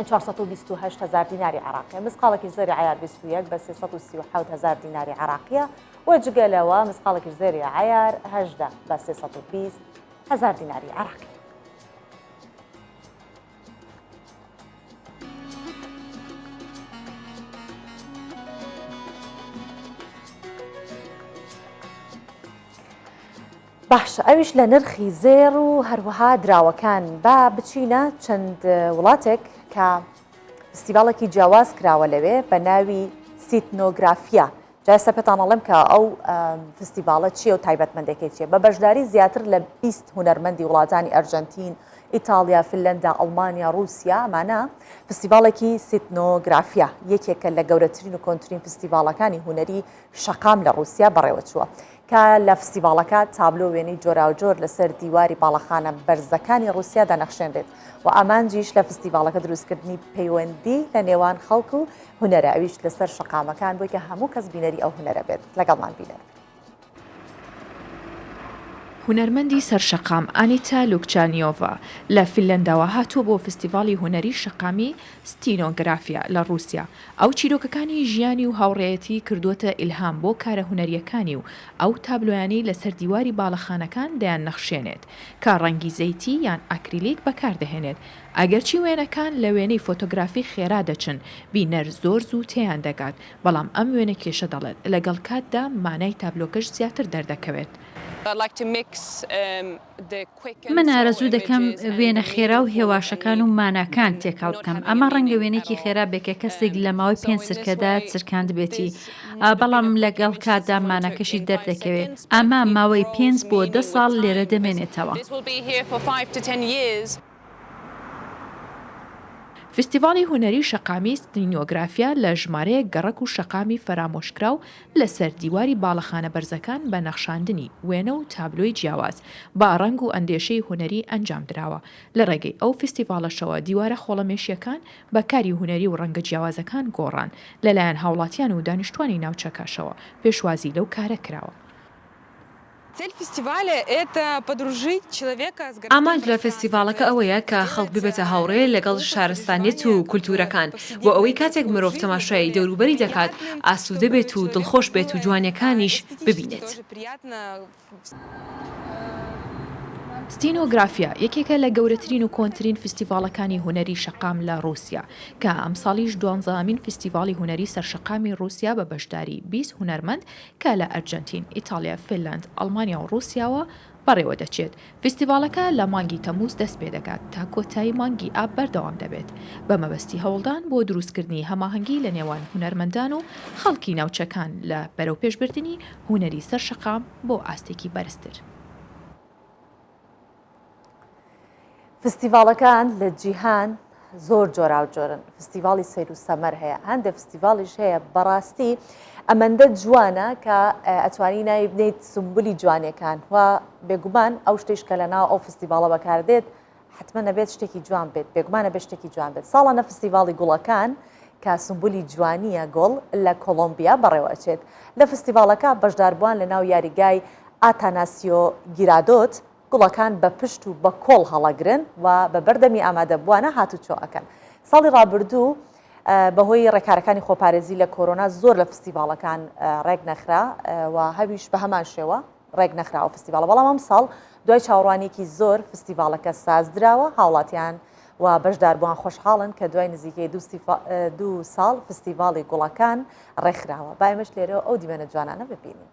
428 هزار دیناری عراقی مسقاڵێکی زێری عیار 21 بە 337 هزار دیناری عراقیە و جگە لەوە مسقاڵێکی زێری عیار 18 بە 320 هزار دیناری عراقی. باشە ئەویش لە نرخی زێڕ و هەروەها دراوەکان با بچینە چەند وڵاتێک کە فستیڤاڵێکی جیاواز کراوە لەوێ بە ناوی سیتنۆگرافیا جا ئێستا پێتان ئەڵێم کە ئەو فستیڤاڵە چییە و تایبەتمەندەکەی چییە بە بەشداری زیاتر لە 20 هونەرمەندی وڵاتانی ئەرجەنتین، ئیتاڵیا، فنلەندا، ئەڵمانیا، ڕووسیا ئەمانە فستیڤاڵێکی سیتنۆگرافیا یەکێکە لە گەورەترین و کۆنترین فستیڤاڵەکانی هونەری شەقام لە ڕووسیا بەڕێوەچووە کە لە فستیڤاڵەکە تابلۆ وێنەی جۆراوجۆر لەسەر دیواری باڵەخانە بەرزەکانی ڕووسیا دەنەخشێنرێت و ئامانجیش لە فستیڤاڵەکە دروستکردنی پەیوەندی لە نێوان خەڵک و هونەرە ئەویش لەسەر شەقامەکان بۆی کە هەموو کەس بینەری ئەو هونەرە بێت لەگەڵمان بینەر بن. هونەرمەندی سەر شەقام ئانیتا لوکچانیۆڤا لە فینلەنداوە هاتووە بۆ فستیڤاڵی هونەری شەقامی ستینۆگرافیا لە ڕووسیا. ئەو چیرۆکەکانی ژیانی و هاوڕێیەتی کردووەتە ئیلهام بۆ کارە هونەرییەکانی و ئەو تابلۆیانەی لەسەر دیواری باڵەخانەکان دەیاننەخشێنێت کە ڕەنگی زەیتی یان ئاکریلیک بەکاردەهێنێت ئەگەرچی وێنەکان لە وێنەی فۆتۆگرافی خێرا دەچن، بینەر زۆر زوو تێیان دەگات، بەڵام ئەم وێنەکێشە دەڵێت، لەگەڵ کاتدا مانای تابلۆکەش زیاتر دەردەکەوێت. من ئارەزوو دەکەم وێنە خێرا و هێواشەکان و ماناکان تێکەڵ بکەم. ئەمە ڕەنگە وێنەیەکی خێرا بێت کە کەسێک لە ماوەی پێنج چرکەدا چرکاندبێتی، بەڵام لەگەڵ کاتدا ماناکەشی دەردەکەوێت. ئەمە ماوەی پێنج بۆ دە ساڵ لێرە دەمێنێتەوە. فیستیڤاڵی هونەری شەقامی ستینۆگرافیا لە ژمارەیەک گەڕەک و شەقامی فەرامۆشکراو لەسەر دیواری باڵەخانە بەرزەکان بە نەخشاندنی وێنە و تابلۆی جیاواز بە ڕەنگ و ئەندێشەی هونەری ئەنجامدراوە، لە ڕێگەی ئەو فیستیڤاڵەشەوە دیوارە خۆڵەمێشییەکان بە کاری هونەری و ڕەنگە جیاوازەکان گۆڕان، لەلایەن هاوڵاتیان و دانیشتوانی ناوچەکەشەوە پێشوازی لەو کارە کراوە. ئامانج لە فێستیڤاڵەکە ئەوەیە کە خەڵک ببێتە هاوڕێ لەگەڵ شارستانیەت و کولتوورەکان، بۆ ئەوەی کاتێک مرۆڤ تەماشای دەوروبەری دەکات ئاسوودە بێت و دڵخۆش بێت و جوانیەکانیش ببینێت. ستینۆگرافیا یەکێکە لە گەورەترین و کۆنترین فیستیڤاڵەکانی هونەری شەقام لە ڕووسیا، کە ئەمساڵیش دوانزەهەمین فیستیڤاڵی هونەری سەرشەقامی ڕووسیا بە بەشداری 20 هونەرمەند کە لە ئەرجەنتین، ئیتاڵیا، فینلاند، ئەڵمانیا و ڕووسیاوە بەڕێوەدەچێت. فیستیڤاڵەکە لە مانگی تەمووز دەستپێدەکات تا کۆتایی مانگی ئاب بەردەوام دەبێت، بە مەبەستی هەوڵدان بۆ دروستکردنی هەماهەنگی لە نێوان هونەرمەندان و خەڵکی ناوچەکان لە بەرەوپێشبردنی هونەری سەر شەقام بۆ ئاستێکی بەرزتر. فستیڤاڵەکان لە جیهان زۆر جۆراوجۆرن، فستیڤاڵی سەیر و سەمەر هەیە، هەندێک فستیڤاڵیش هەیە بەڕاستی ئەمەندە جوانە کە ئەتوانی ناوی بنێیت سمبولی جوانیەکان و بێگومان ئەو شتیش کە لەناو ئەو فستیڤاڵە بەکاردێت حتمما نەبێت شتێکی جوان بێت بێگومانە بێت شتێکی جوان بێت ساڵانە فستیڤاڵی گوڵەکان کە سمبولی جوانیە گوڵ لە کۆڵۆمبیا بەڕێوە ئەچێت لە فستیڤاڵەکە بەشداربووان لە ناو یاریگای ئاتاناسیۆ گیرادۆت گوڵەکان بە پشت و بە کۆڵ هەڵەگرن و بە بەردەمی ئامادەبووانە هاتوچۆ ئەکەن. ساڵی ڕابردوو بەهۆی ڕێکارەکانی خۆپارێزی لە کۆرۆنا زۆر لە فستیڤاڵەکان ڕێک نەخرا و هەویش بە هەمان شێوە ڕێک نەخراوە فستیڤاڵە بەڵام ئەم ساڵ دوای چاوەڕوانیەکی زۆر فستیڤاڵەکە سازدراوە هاوڵاتیان و بەشداربووان خۆشحاڵن کە دوای نزیکەی دوو ساڵ فستیڤاڵی گوڵەکان ڕێکخراوە با ئێمەش لێرەوە ئەو دیمەنە جوانانە ببینین.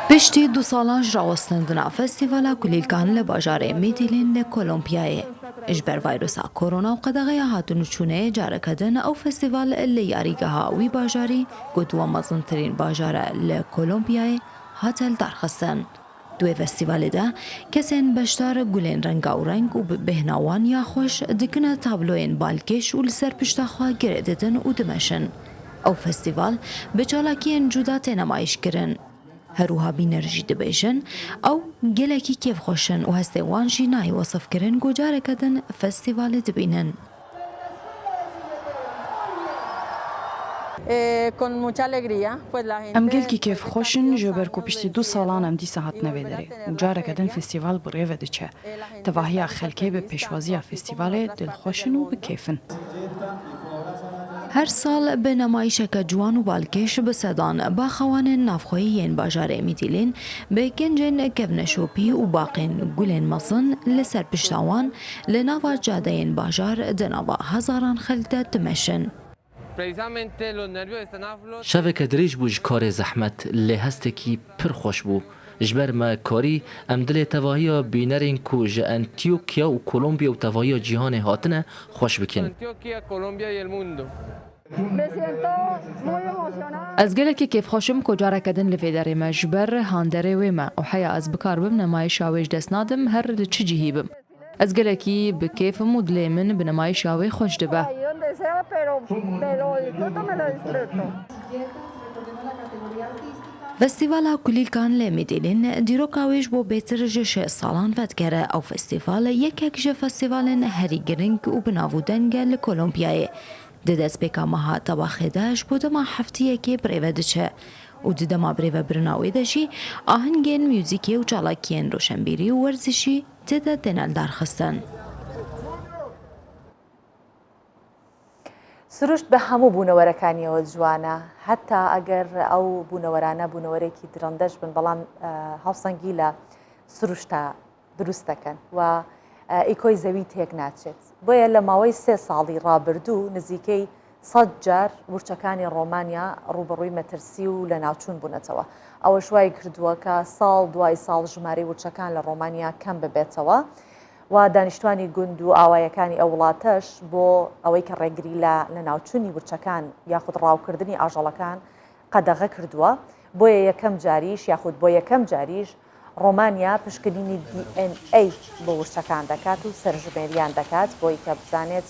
Piştî du salan ji rawestandina Festîvala Kulîlkan li bajarê Medellín li Kolombiyayê, ji ber vayrosa korona û qedexeya hatinûçûnê careke din ew festîval li yarîgeha wî bajarî ku duwa mezintirîn bajar e li Kolombiyayê hate lidarxistin. Di wê festîvalê de kesên beşdar gulên rengawreng û bi bêhna wan ya xweş dikine tabloyên balkêş û li ser pişta xwe girê didin û dimeşin. Ew festîval bi çalakiyên cuda tê nemayîşkirin. Her wiha bîner jî dibêjin ew gelekî kêfxweş in û hestên wan jî nayê wesifkirin ku careke din festîvalê dibînin. Em gelkî kêfxweş in ji ber ku piştî du salan em dîsa hatine vê derê û careke din festîval bi rê ve diçe. Tevahiya xelkê bi pêşwaziya festîvalê dilxweş in û bi kêf in. Her sal bi nemayîşeke ciwan û balkêş bi sedan baxewanên navxweyî yên bajarê Mîdîlîn bi kincên kevneşopî û baqên gulên mezin li ser pişta wan Li nava cadeyên bajar di nava hezaran xelk de dimeşin. Şeveke dirêj bû ji karê zehmet lê hestekî pir xweş bû. Ji ber me karî em dilê tevahiya bînerên ku ji Antioquia û Kolombiya û tevahiya cîhanê hatine xweş bikin. Ez gelekî kêfxweş im ku careke din li vê derê me ji ber handerê wê me û heya ez bikaribim nemayîşa wê ji dest nadim her li çi cihî bim. Ez gelekî bi kêf im û dilê min bi nemayîşa wê xweş dibe. Festîvala Kulîlkan li Medellîn dîroka wê ji bo bêtir ji şêst salan vedigere. Ew festîval yekek ji festîvalên herî giring û bi nav û deng e li Kolombiyayê. Di destpêka meha Tebaxê de ji bo dema hefteyekê birêve diçe û di dema birêvebirina wê de jî ahengên muzîkê û çalakiyên roşenbîrî û werzişî tê de têne lidarxistin. سروشت بە هەموو بوونەوەرەکانیەوە جوانە، هەتا ئەگەر ئەو بوونەوەرانە بوونەوەرێکی درندەش بن، بەڵام هاوسەنگی لە سروشتا دروست دەکەن و ئیکۆی زەوی تێک ناچێت. بۆیە لە ماوەی سێ ساڵی ڕابردوو نزیکەی سەد جار ورچەکانی ڕۆمانیا ڕووبەڕووی مەترسی و لەناوچوون بوونەتەوە. ئەوەش وای کردووە کە ساڵ دوای ساڵ ژمارەی ورچەکان لە ڕۆمانیا کەم ببێتەوە و دانیشتوانی گوند و ئاوایەکانی ئەو وڵاتەش بۆ ئەوەی کە ڕێگری لە لەناوچوونی ورچەکان یاخود ڕاوکردنی ئاژەڵەکان قەدەغە کردووە، بۆیە یەکەم جاریش یاخود بۆ یەکەم جاریش ڕۆمانیا پشکنینی دی ئێن ئەی بۆ ورچەکان دەکات و سەرژمێریان دەکات بۆی کە بزانێت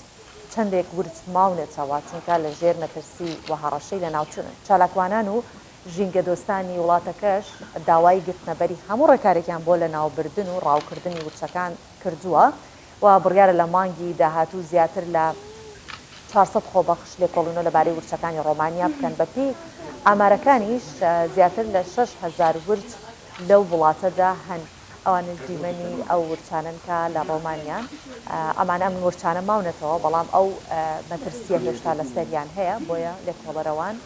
چەندێک ورچ ماونەتەوە چونکە لە ژێر مەترسی و هەڕەشەی لەناوچوونن. چالاکوانان و ژینگەدۆستانی وڵاتەکەش داوای گرتنەبەری هەموو ڕێکارێکیان بۆ لەناوبردن و ڕاوکردنی ورچەکان کردووە و بڕیارە لە مانگی داهاتوو زیاتر لە 400 خۆبەخش لێکۆڵینەوە لەبارەی ورچەکانی ڕۆمانیا بکەن، بەپێی ئامارەکانیش زیاتر لە 6000 ورچ لەو وڵاتەدا هەن، ئەوانەش دیمەنی ئەو ورچانەن کە لە ڕۆمانیان، ئەمانە ئەم ورچانە ماونەتەوە، بەڵام ئەو مەترسییە هێشتا لەسەریان هەیە، بۆیە لێکۆڵەرەوان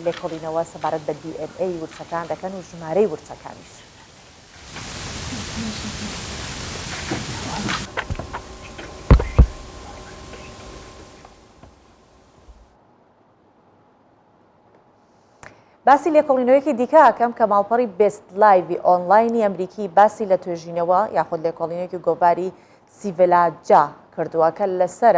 لێکۆڵینەوە سەبارەت بە DNA ورچەکان دەکەن و ژمارەی ورچەکانیش. باسی لێکۆڵینەوەیەکی دیکە ئەکەم کە ماڵپەڕی بێست لایڤی ئۆنلاینی ئەمریکی باسی لە توێژینەوە یاخود لێکۆڵینەوەیەکی گۆڤاری سیڤلاجا کردووە کە لەسەر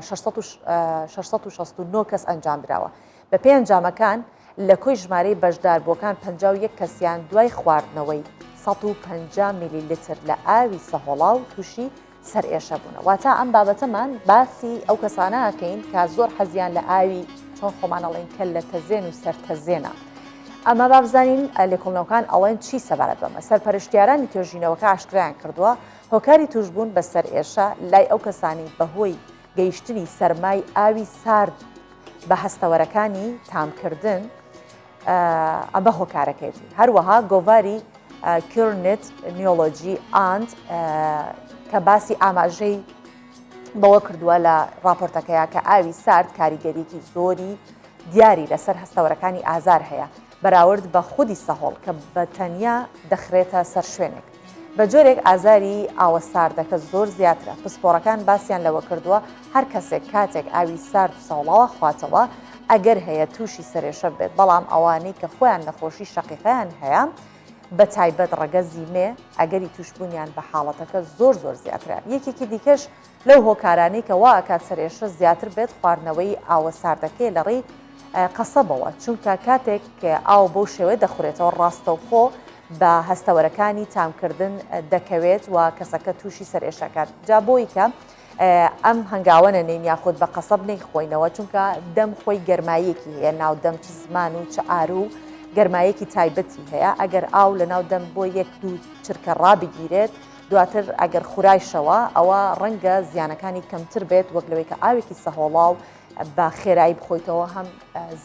669 کەس ئەنجامدراوە. بەپێی ئەنجامەکان لە کۆی ژمارەی بەشداربووەکان 51 کەسیان دوای خواردنەوەی 150 میلیلتر لە ئاوی سەهۆڵاو تووشی سەرئێشە بوونە. واتە ئەم بابەتەمان باسی ئەو کەسانە ئەکەین کە زۆر حەزیان لە ئاوی چۆن خۆمان ئەڵێن کەللە تەزێن و سەر تەزێنە. ئەمە با بزانین لێکۆڵینەوەکان ئەڵێن چی سەبارەت بەمە. سەرپەرشتیارانی توێژینەوەکە ئاشکرایان کردووە هۆکاری تووشبوون بە سەرئێشە لای ئەو کەسانەی بەهۆی گەیشتنی سەرمای ئاوی سارد بە هەستەوەرەکانی تامکردن ئەمە هۆکارەکەیەتی. هەروەها گۆڤاری کیرنت نیۆلۆجی ئاند کە باسی ئاماژەی بەوە کردووە لە راپۆرتەکەیە کە ئاوی سارد کاریگەریکی زۆری دیاری لەسەر هەستەوەرەکانی ئازار هەیە بەراورد بە خودی سەهۆڵ کە بە تەنیا دەخرێتە سەر شوێنێک. بە جۆرێک ئازاری ئاوە ساردەکە زۆر زیاترە، پسپۆڕەکان باسیان لەوە کردووە هەر کەسێک کاتێک ئاوی سارد و سەهۆڵاوە خواتەوە ئەگەر هەیە تووشی سەرێشە بێت، بەڵام ئەوانەی کە خۆیان نەخۆشی شەقیقەیان هەیە بە تایبەت ڕەگەزی مێ ئەگەری تووشبوونیان بە حاڵەتەکە زۆر زۆر زیاترە، یەکێکی دیکەش لەو هۆکارانەی کە وا ئەکات سەرئێشە زیاتر بێت خواردنەوەی ئاوە ساردەکەیە لە ڕێی قەسەبەوە، چونکە کاتێک ئاو بەو شێوەیە دەخورێتەوە ڕاستەوخۆ بە هەستەوەرەکانی تامکردن دەکەوێت و کەسەکە تووشی سەرئێشە ئەکات. جا بۆی کە ئەم هەنگاوە نەنێین یاخود بە قەسەب نەیخۆینەوە چونکە دەم خۆی گەرماییەکی هەیە ناو دەم چ زمان و چ ئارو گەرمایەکی تایبەتی هەیە ئەگەر ئاو لە ناو دەم بۆ یەک دوو چرکە ڕابگیرێت دواتر ئەگەر خورایشەوە ئەوە ڕەنگە زیانەکانی کەمتر بێت وەک لەوەی کە ئاوێکی سەهۆڵاو بە خێرایی بخۆیتەوە هەم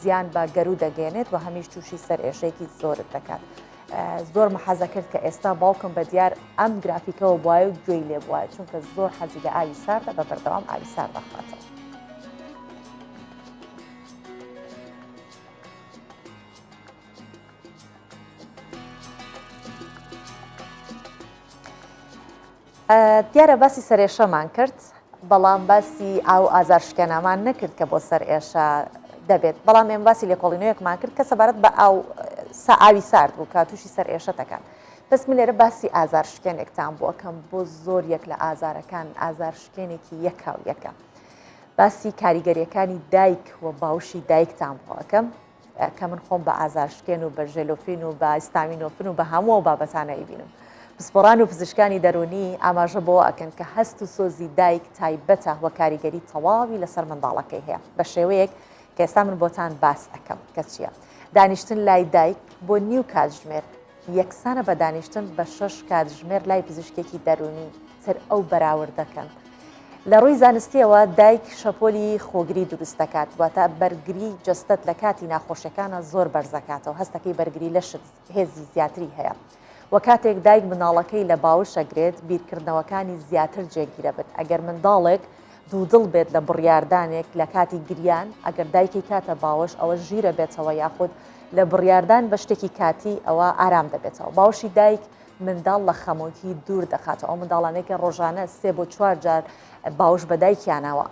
زیان بە گەروو دەگەێنێت و هەمیش تووشی سەرئێشەیەکی زۆرت دەکات. زۆر محەزە کرد کە ئێستا باوکم بە دیار ئەم گرافیکەوە بواە و گوێی لێ بواە چونکە زۆر حەزی لە ئاوی ساردە بە بەردەوام ئاوی سارد دەخواتەوە. دیارە باسی سەرێشەمان کرد بەڵام باسی ئاو ئازار شکێنامان نەکرد کە بۆ سەر ئێشە دەبێت بەڵام ئێمە باسی لێکۆڵینەوەیەکمان کرد کە سەبارەت بە ئاو سا ئاوی سارد بوو کە تووشی سەر ئێشە دەکات بەس من لێرە باسی ئازار شکێنێکتان بۆ ئەکەم بۆ زۆر یەک لە ئازارەکان ئازار شکێنێکی یەکا و یەکە باسی کاریگەریەکانی دایک و باوشی دایکتان بۆ ئەکەم کە من خۆم بە ئازارشکێن و بە ژێلۆفین و بە ئیستامینۆفن و بە هەموو ئەو بابەتانە ئەیبینم. پسپۆڕان و پزیشکانی دەروونی ئاماژە بەوە ئەکەن کە هەست و سۆزی دایک تایبەتە و کاریگەری تەواوی لەسەر منداڵەکەی هەیە بە شێوەیەک کە ئێستا من بۆتان باس ئەکەم کە چییە. دانیشتن لای دایک بۆ نیو کاتژمێر یەکسانە بە دانیشتن بە شەش کاتژمێر لای پزیشکێکی دەروونی تر ئەو بەراوردەکەن. لە ڕووی زانستییەوە دایک شەپۆلی خۆگری دروست دەکات، واتە بەرگری جەستەت لە کاتی ناخۆشیەکانە زۆر بەرزەکاتەوە، هەستەکەی بەرگری لەشت هێزی زیاتری هەیە و کاتێک دایک منداڵەکەی لە باوش ئەگرێت بیرکردنەوەکانی زیاتر جێگیرەبن، ئەگەر منداڵێک دوودڵ بێت لە بڕیاردانێک لە کاتی گریان ئەگەر دایکی کاتە باوەش ئەوە ژیرە بێتەوە یاخود لە بڕیاردان بە شتێکی کاتی ئەوە ئارام دەبێتەوە باوەشی دایک منداڵ لە خەمۆکی دوور دەخاتەوە ئەو منداڵانەی کە ڕۆژانە سێ بۆ چوار جار باوش بە دایکیانەوە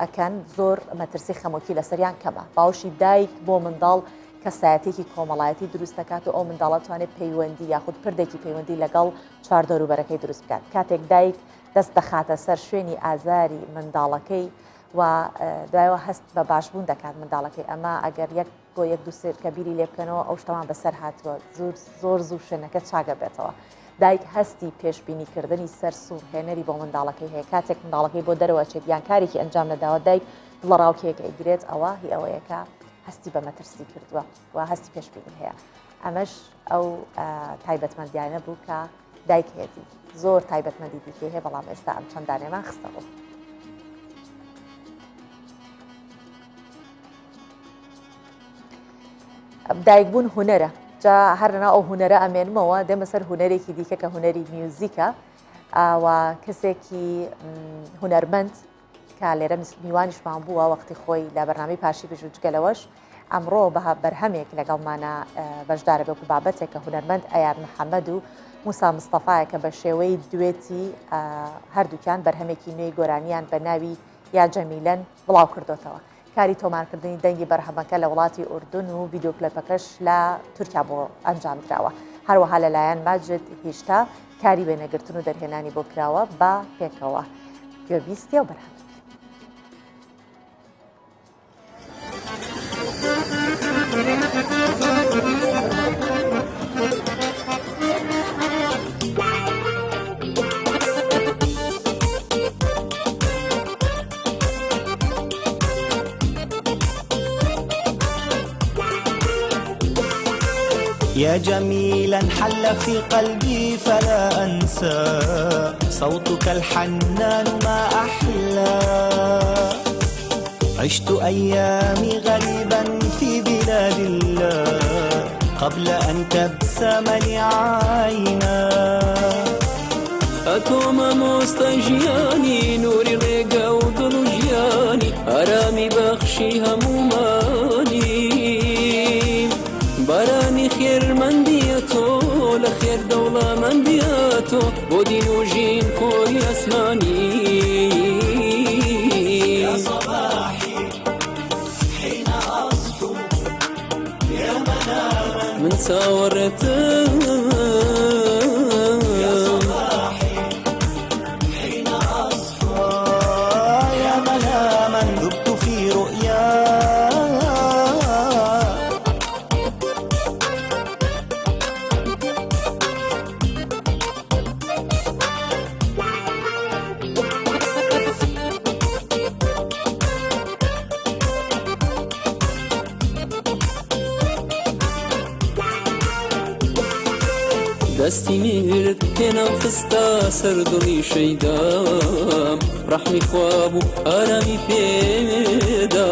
ئەکەن زۆر مەترسی خەمۆکی لەسەریان کەمە باوشی دایک بۆ منداڵ کەسایەتێکی کۆمەڵایەتی دروست دەکات و ئەو منداڵە توانێت پەیوەندی یاخود پردێکی پەیوەندی لەگەڵ چواردەوروبەرەکەی دروست بکات کاتێک دایک دەست دەخاتە سەر شوێنی ئازاری منداڵەکەی و دوایەوە هەست بە باشبوون دەکات منداڵەکەی ئەمە ئەگەر یەک بۆ یەک دوو سێ کە بیری لێ بکەنەوە ئەو شتەمان بەسەر هاتووە زۆر زۆر زوو شوێنەکە چاگە بێتەوە دایک هەستی پێشبینیکردنی سەر سوڕهێنەری بۆ منداڵەکەی هەیە کاتێک منداڵەکەی بۆ دەرەوە چێت یان کارێکی ئەنجام نەداوە دایک دڵەڕاوکێک ئەیگرێت ئەوە هی ئەوەیە کە هەستی بە مەترسی کردووە و هەستی پێشبینی هەیە ئەمەش ئەو تایبەتمەندیانە بوو کە دایک هەیەتی زۆر تایبەتمەندی دیکەی هەیە بەڵام ئێستا ئەم چەند دانەیەمان خستە ڕوو. دایکبوون هونەرە جا هەر لەناو ئەو هونەرە ئەمێنمەوە دێمە سەر هونەرێکی دیکە کە هونەری میوزیکە و کەسێکی هونەرمەند کە لێرە میوانیشمان بووە وەختی خۆی لە بەرنامەی پاشی بژ و جگە لەوەش ئەمڕۆ بە بەرهەمێک لەگەڵمانە بەشدارە بێت و بابەتێک کە هونەرمەند ئەیاد محەممەد و موسا مستەفایە کە بە شێوەی دوێتی هەردووکیان بەرهەمێکی نوێی گۆرانیان بە ناوی یا جەمیلەن بڵاو کردوتەوە. کاری تۆمارکردنی دەنگی بەرهەمەکە لە وڵاتی ئوردن و ڤیدیۆ کلێپەکەش لە تورکیا بۆ ئەنجامدراوە. هەروەها لەلایەن ماجد هیشتا کاری وێنەگرتن و دەرهێنانی بۆ کراوە با پێکەوە گوێبیستی ئەو بەرهەمە. يا جميلا حل في قلبي فلا أنسى صوتك الحنان ما أحلى عشت أيامي غريبا في بلاد الله قبل أن تبسم لي عينا ئەتۆ مامۆستای ژیانی نوری ڕێگا و دڵ و ژیانی ئارامی بەخشی هەموومانی بارانی خێرمەندی ئەتۆ لە خێر دەوڵەمەندی ئەتۆ بۆ دین و ژین خۆری ئەسمانی يا صباحي حين أصحو يا مناما من چاوەڕێتم يا صباحي حين أصحو يا مناما ذبت في رؤيا دەستی میرت هێنام خستە سەر دڵی شەیدام ڕەحمی خوا بوو ئارامی پێدام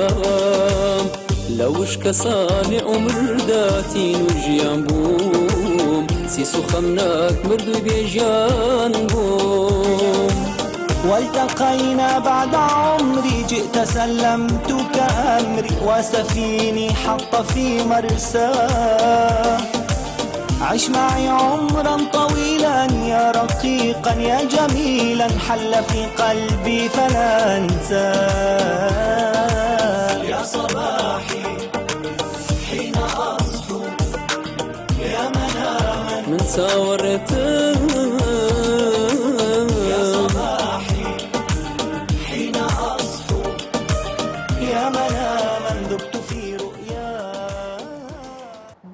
لە وشکە ساڵی عومردا تین و ژیان بووم سیس و خەمناک مردووی بێ ژیان بووم. والتقينا بعد عمري جئت سلمتك أمري وسفيني حط في مرسى عش معي عمرا طويلا يا رقيقا يا جميلا حل في قلبي فلا أنسى يا صباحي حين أصحو يا مناما من چاوەڕێتم يا صباحي حين أصحو يا مناما ذبت في رؤيا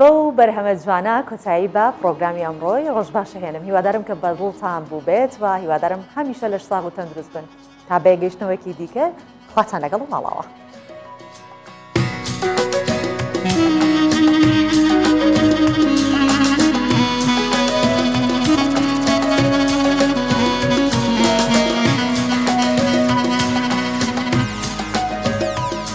بەو بەرهەمە جوانە کۆتایی بە پڕۆگرامی ئەمڕۆی ڕۆژ باش ئەهێنم هیوادارم کە بە دڵتان بووبێت و هیوادارم هەمیشە لەش ساغ و تەندروست بن تا بەیەکگەیشتنەوەیەکی دیکە خواتان لەگەڵ و ماڵاوا.